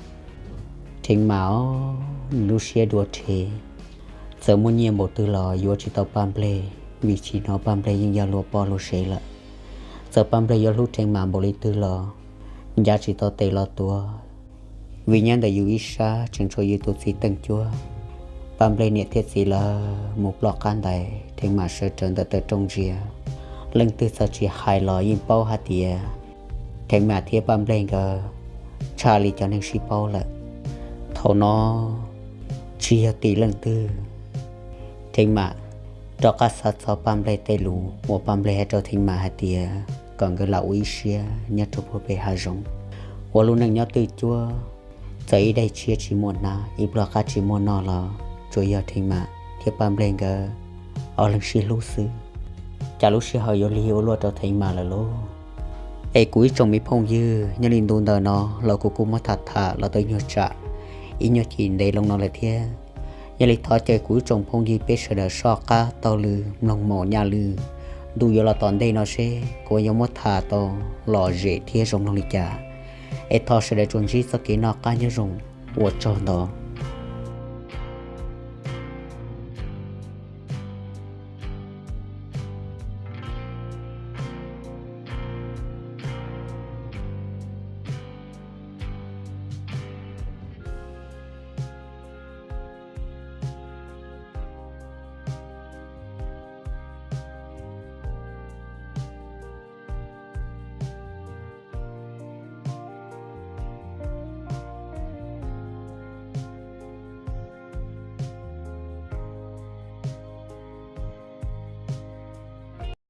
Theev Mam os, nws lub siab dua rhe, txawm muaj nyiaj npaum twg los yuav tsis tau Paj Nplej, vim tsis hnov Paj Nplej yeej yog luag poj luag sev lawm. Txawm Paj Nplej yuav hlub Theev Mam npaum li twg los ncav tsis tau tes los tuav, vim nyob ntawm yus ib sab tseem tshuav yus tus txiv Teej Cuab. Paj Nplej niam thiab txiv lawv mus ploj qab ntais, Theev Mam sawv rawv ntawm taw rooj ntsia, leej twg txawm tsis hais los yeej paub hais tias Theev Mam thiab Paj Nplej nkawd tshaj li cov neeg sib paub lawm. Thaum no tsis yog tim leej twg, Theev Mam rov qab xav txog Paj Nplej tej lus uas Paj Nplej hais rau Theev Mam hais tias kom nkawd lam ua ib siab nyob rau puag pem hav zoov, ua lub neej nyob twj cuab, txawm ib daim tshiab tsis muaj hnab, ib pluag qab tsis muaj noj los tsuas yog Theev Mam thiab Paj Nplej nkawd ob leeg sib hlub xwb. Cas lub sij hawm yuav lig ua luaj rau Theev Mam lawm lauj. Es kuv ib tsoom me phooj ywg, nyob li ntu ntawm no los kuv kuj muab tham tham los tau nyuag tsam ib nyuag chim ntev loo no lawm thiab. Yog li thov caw kuv ib tsoom phooj ywg peb sawv daws soj qab taug lw mloog mus nyaj lw ntu yuav los tom ntej no seb kuv yuav muab tham tau lom zem thiab zoo mloog li cas. Es thov sawv daws tsuas ntsib txoj kev noj qab nyob zoo, ua tsaug ntau.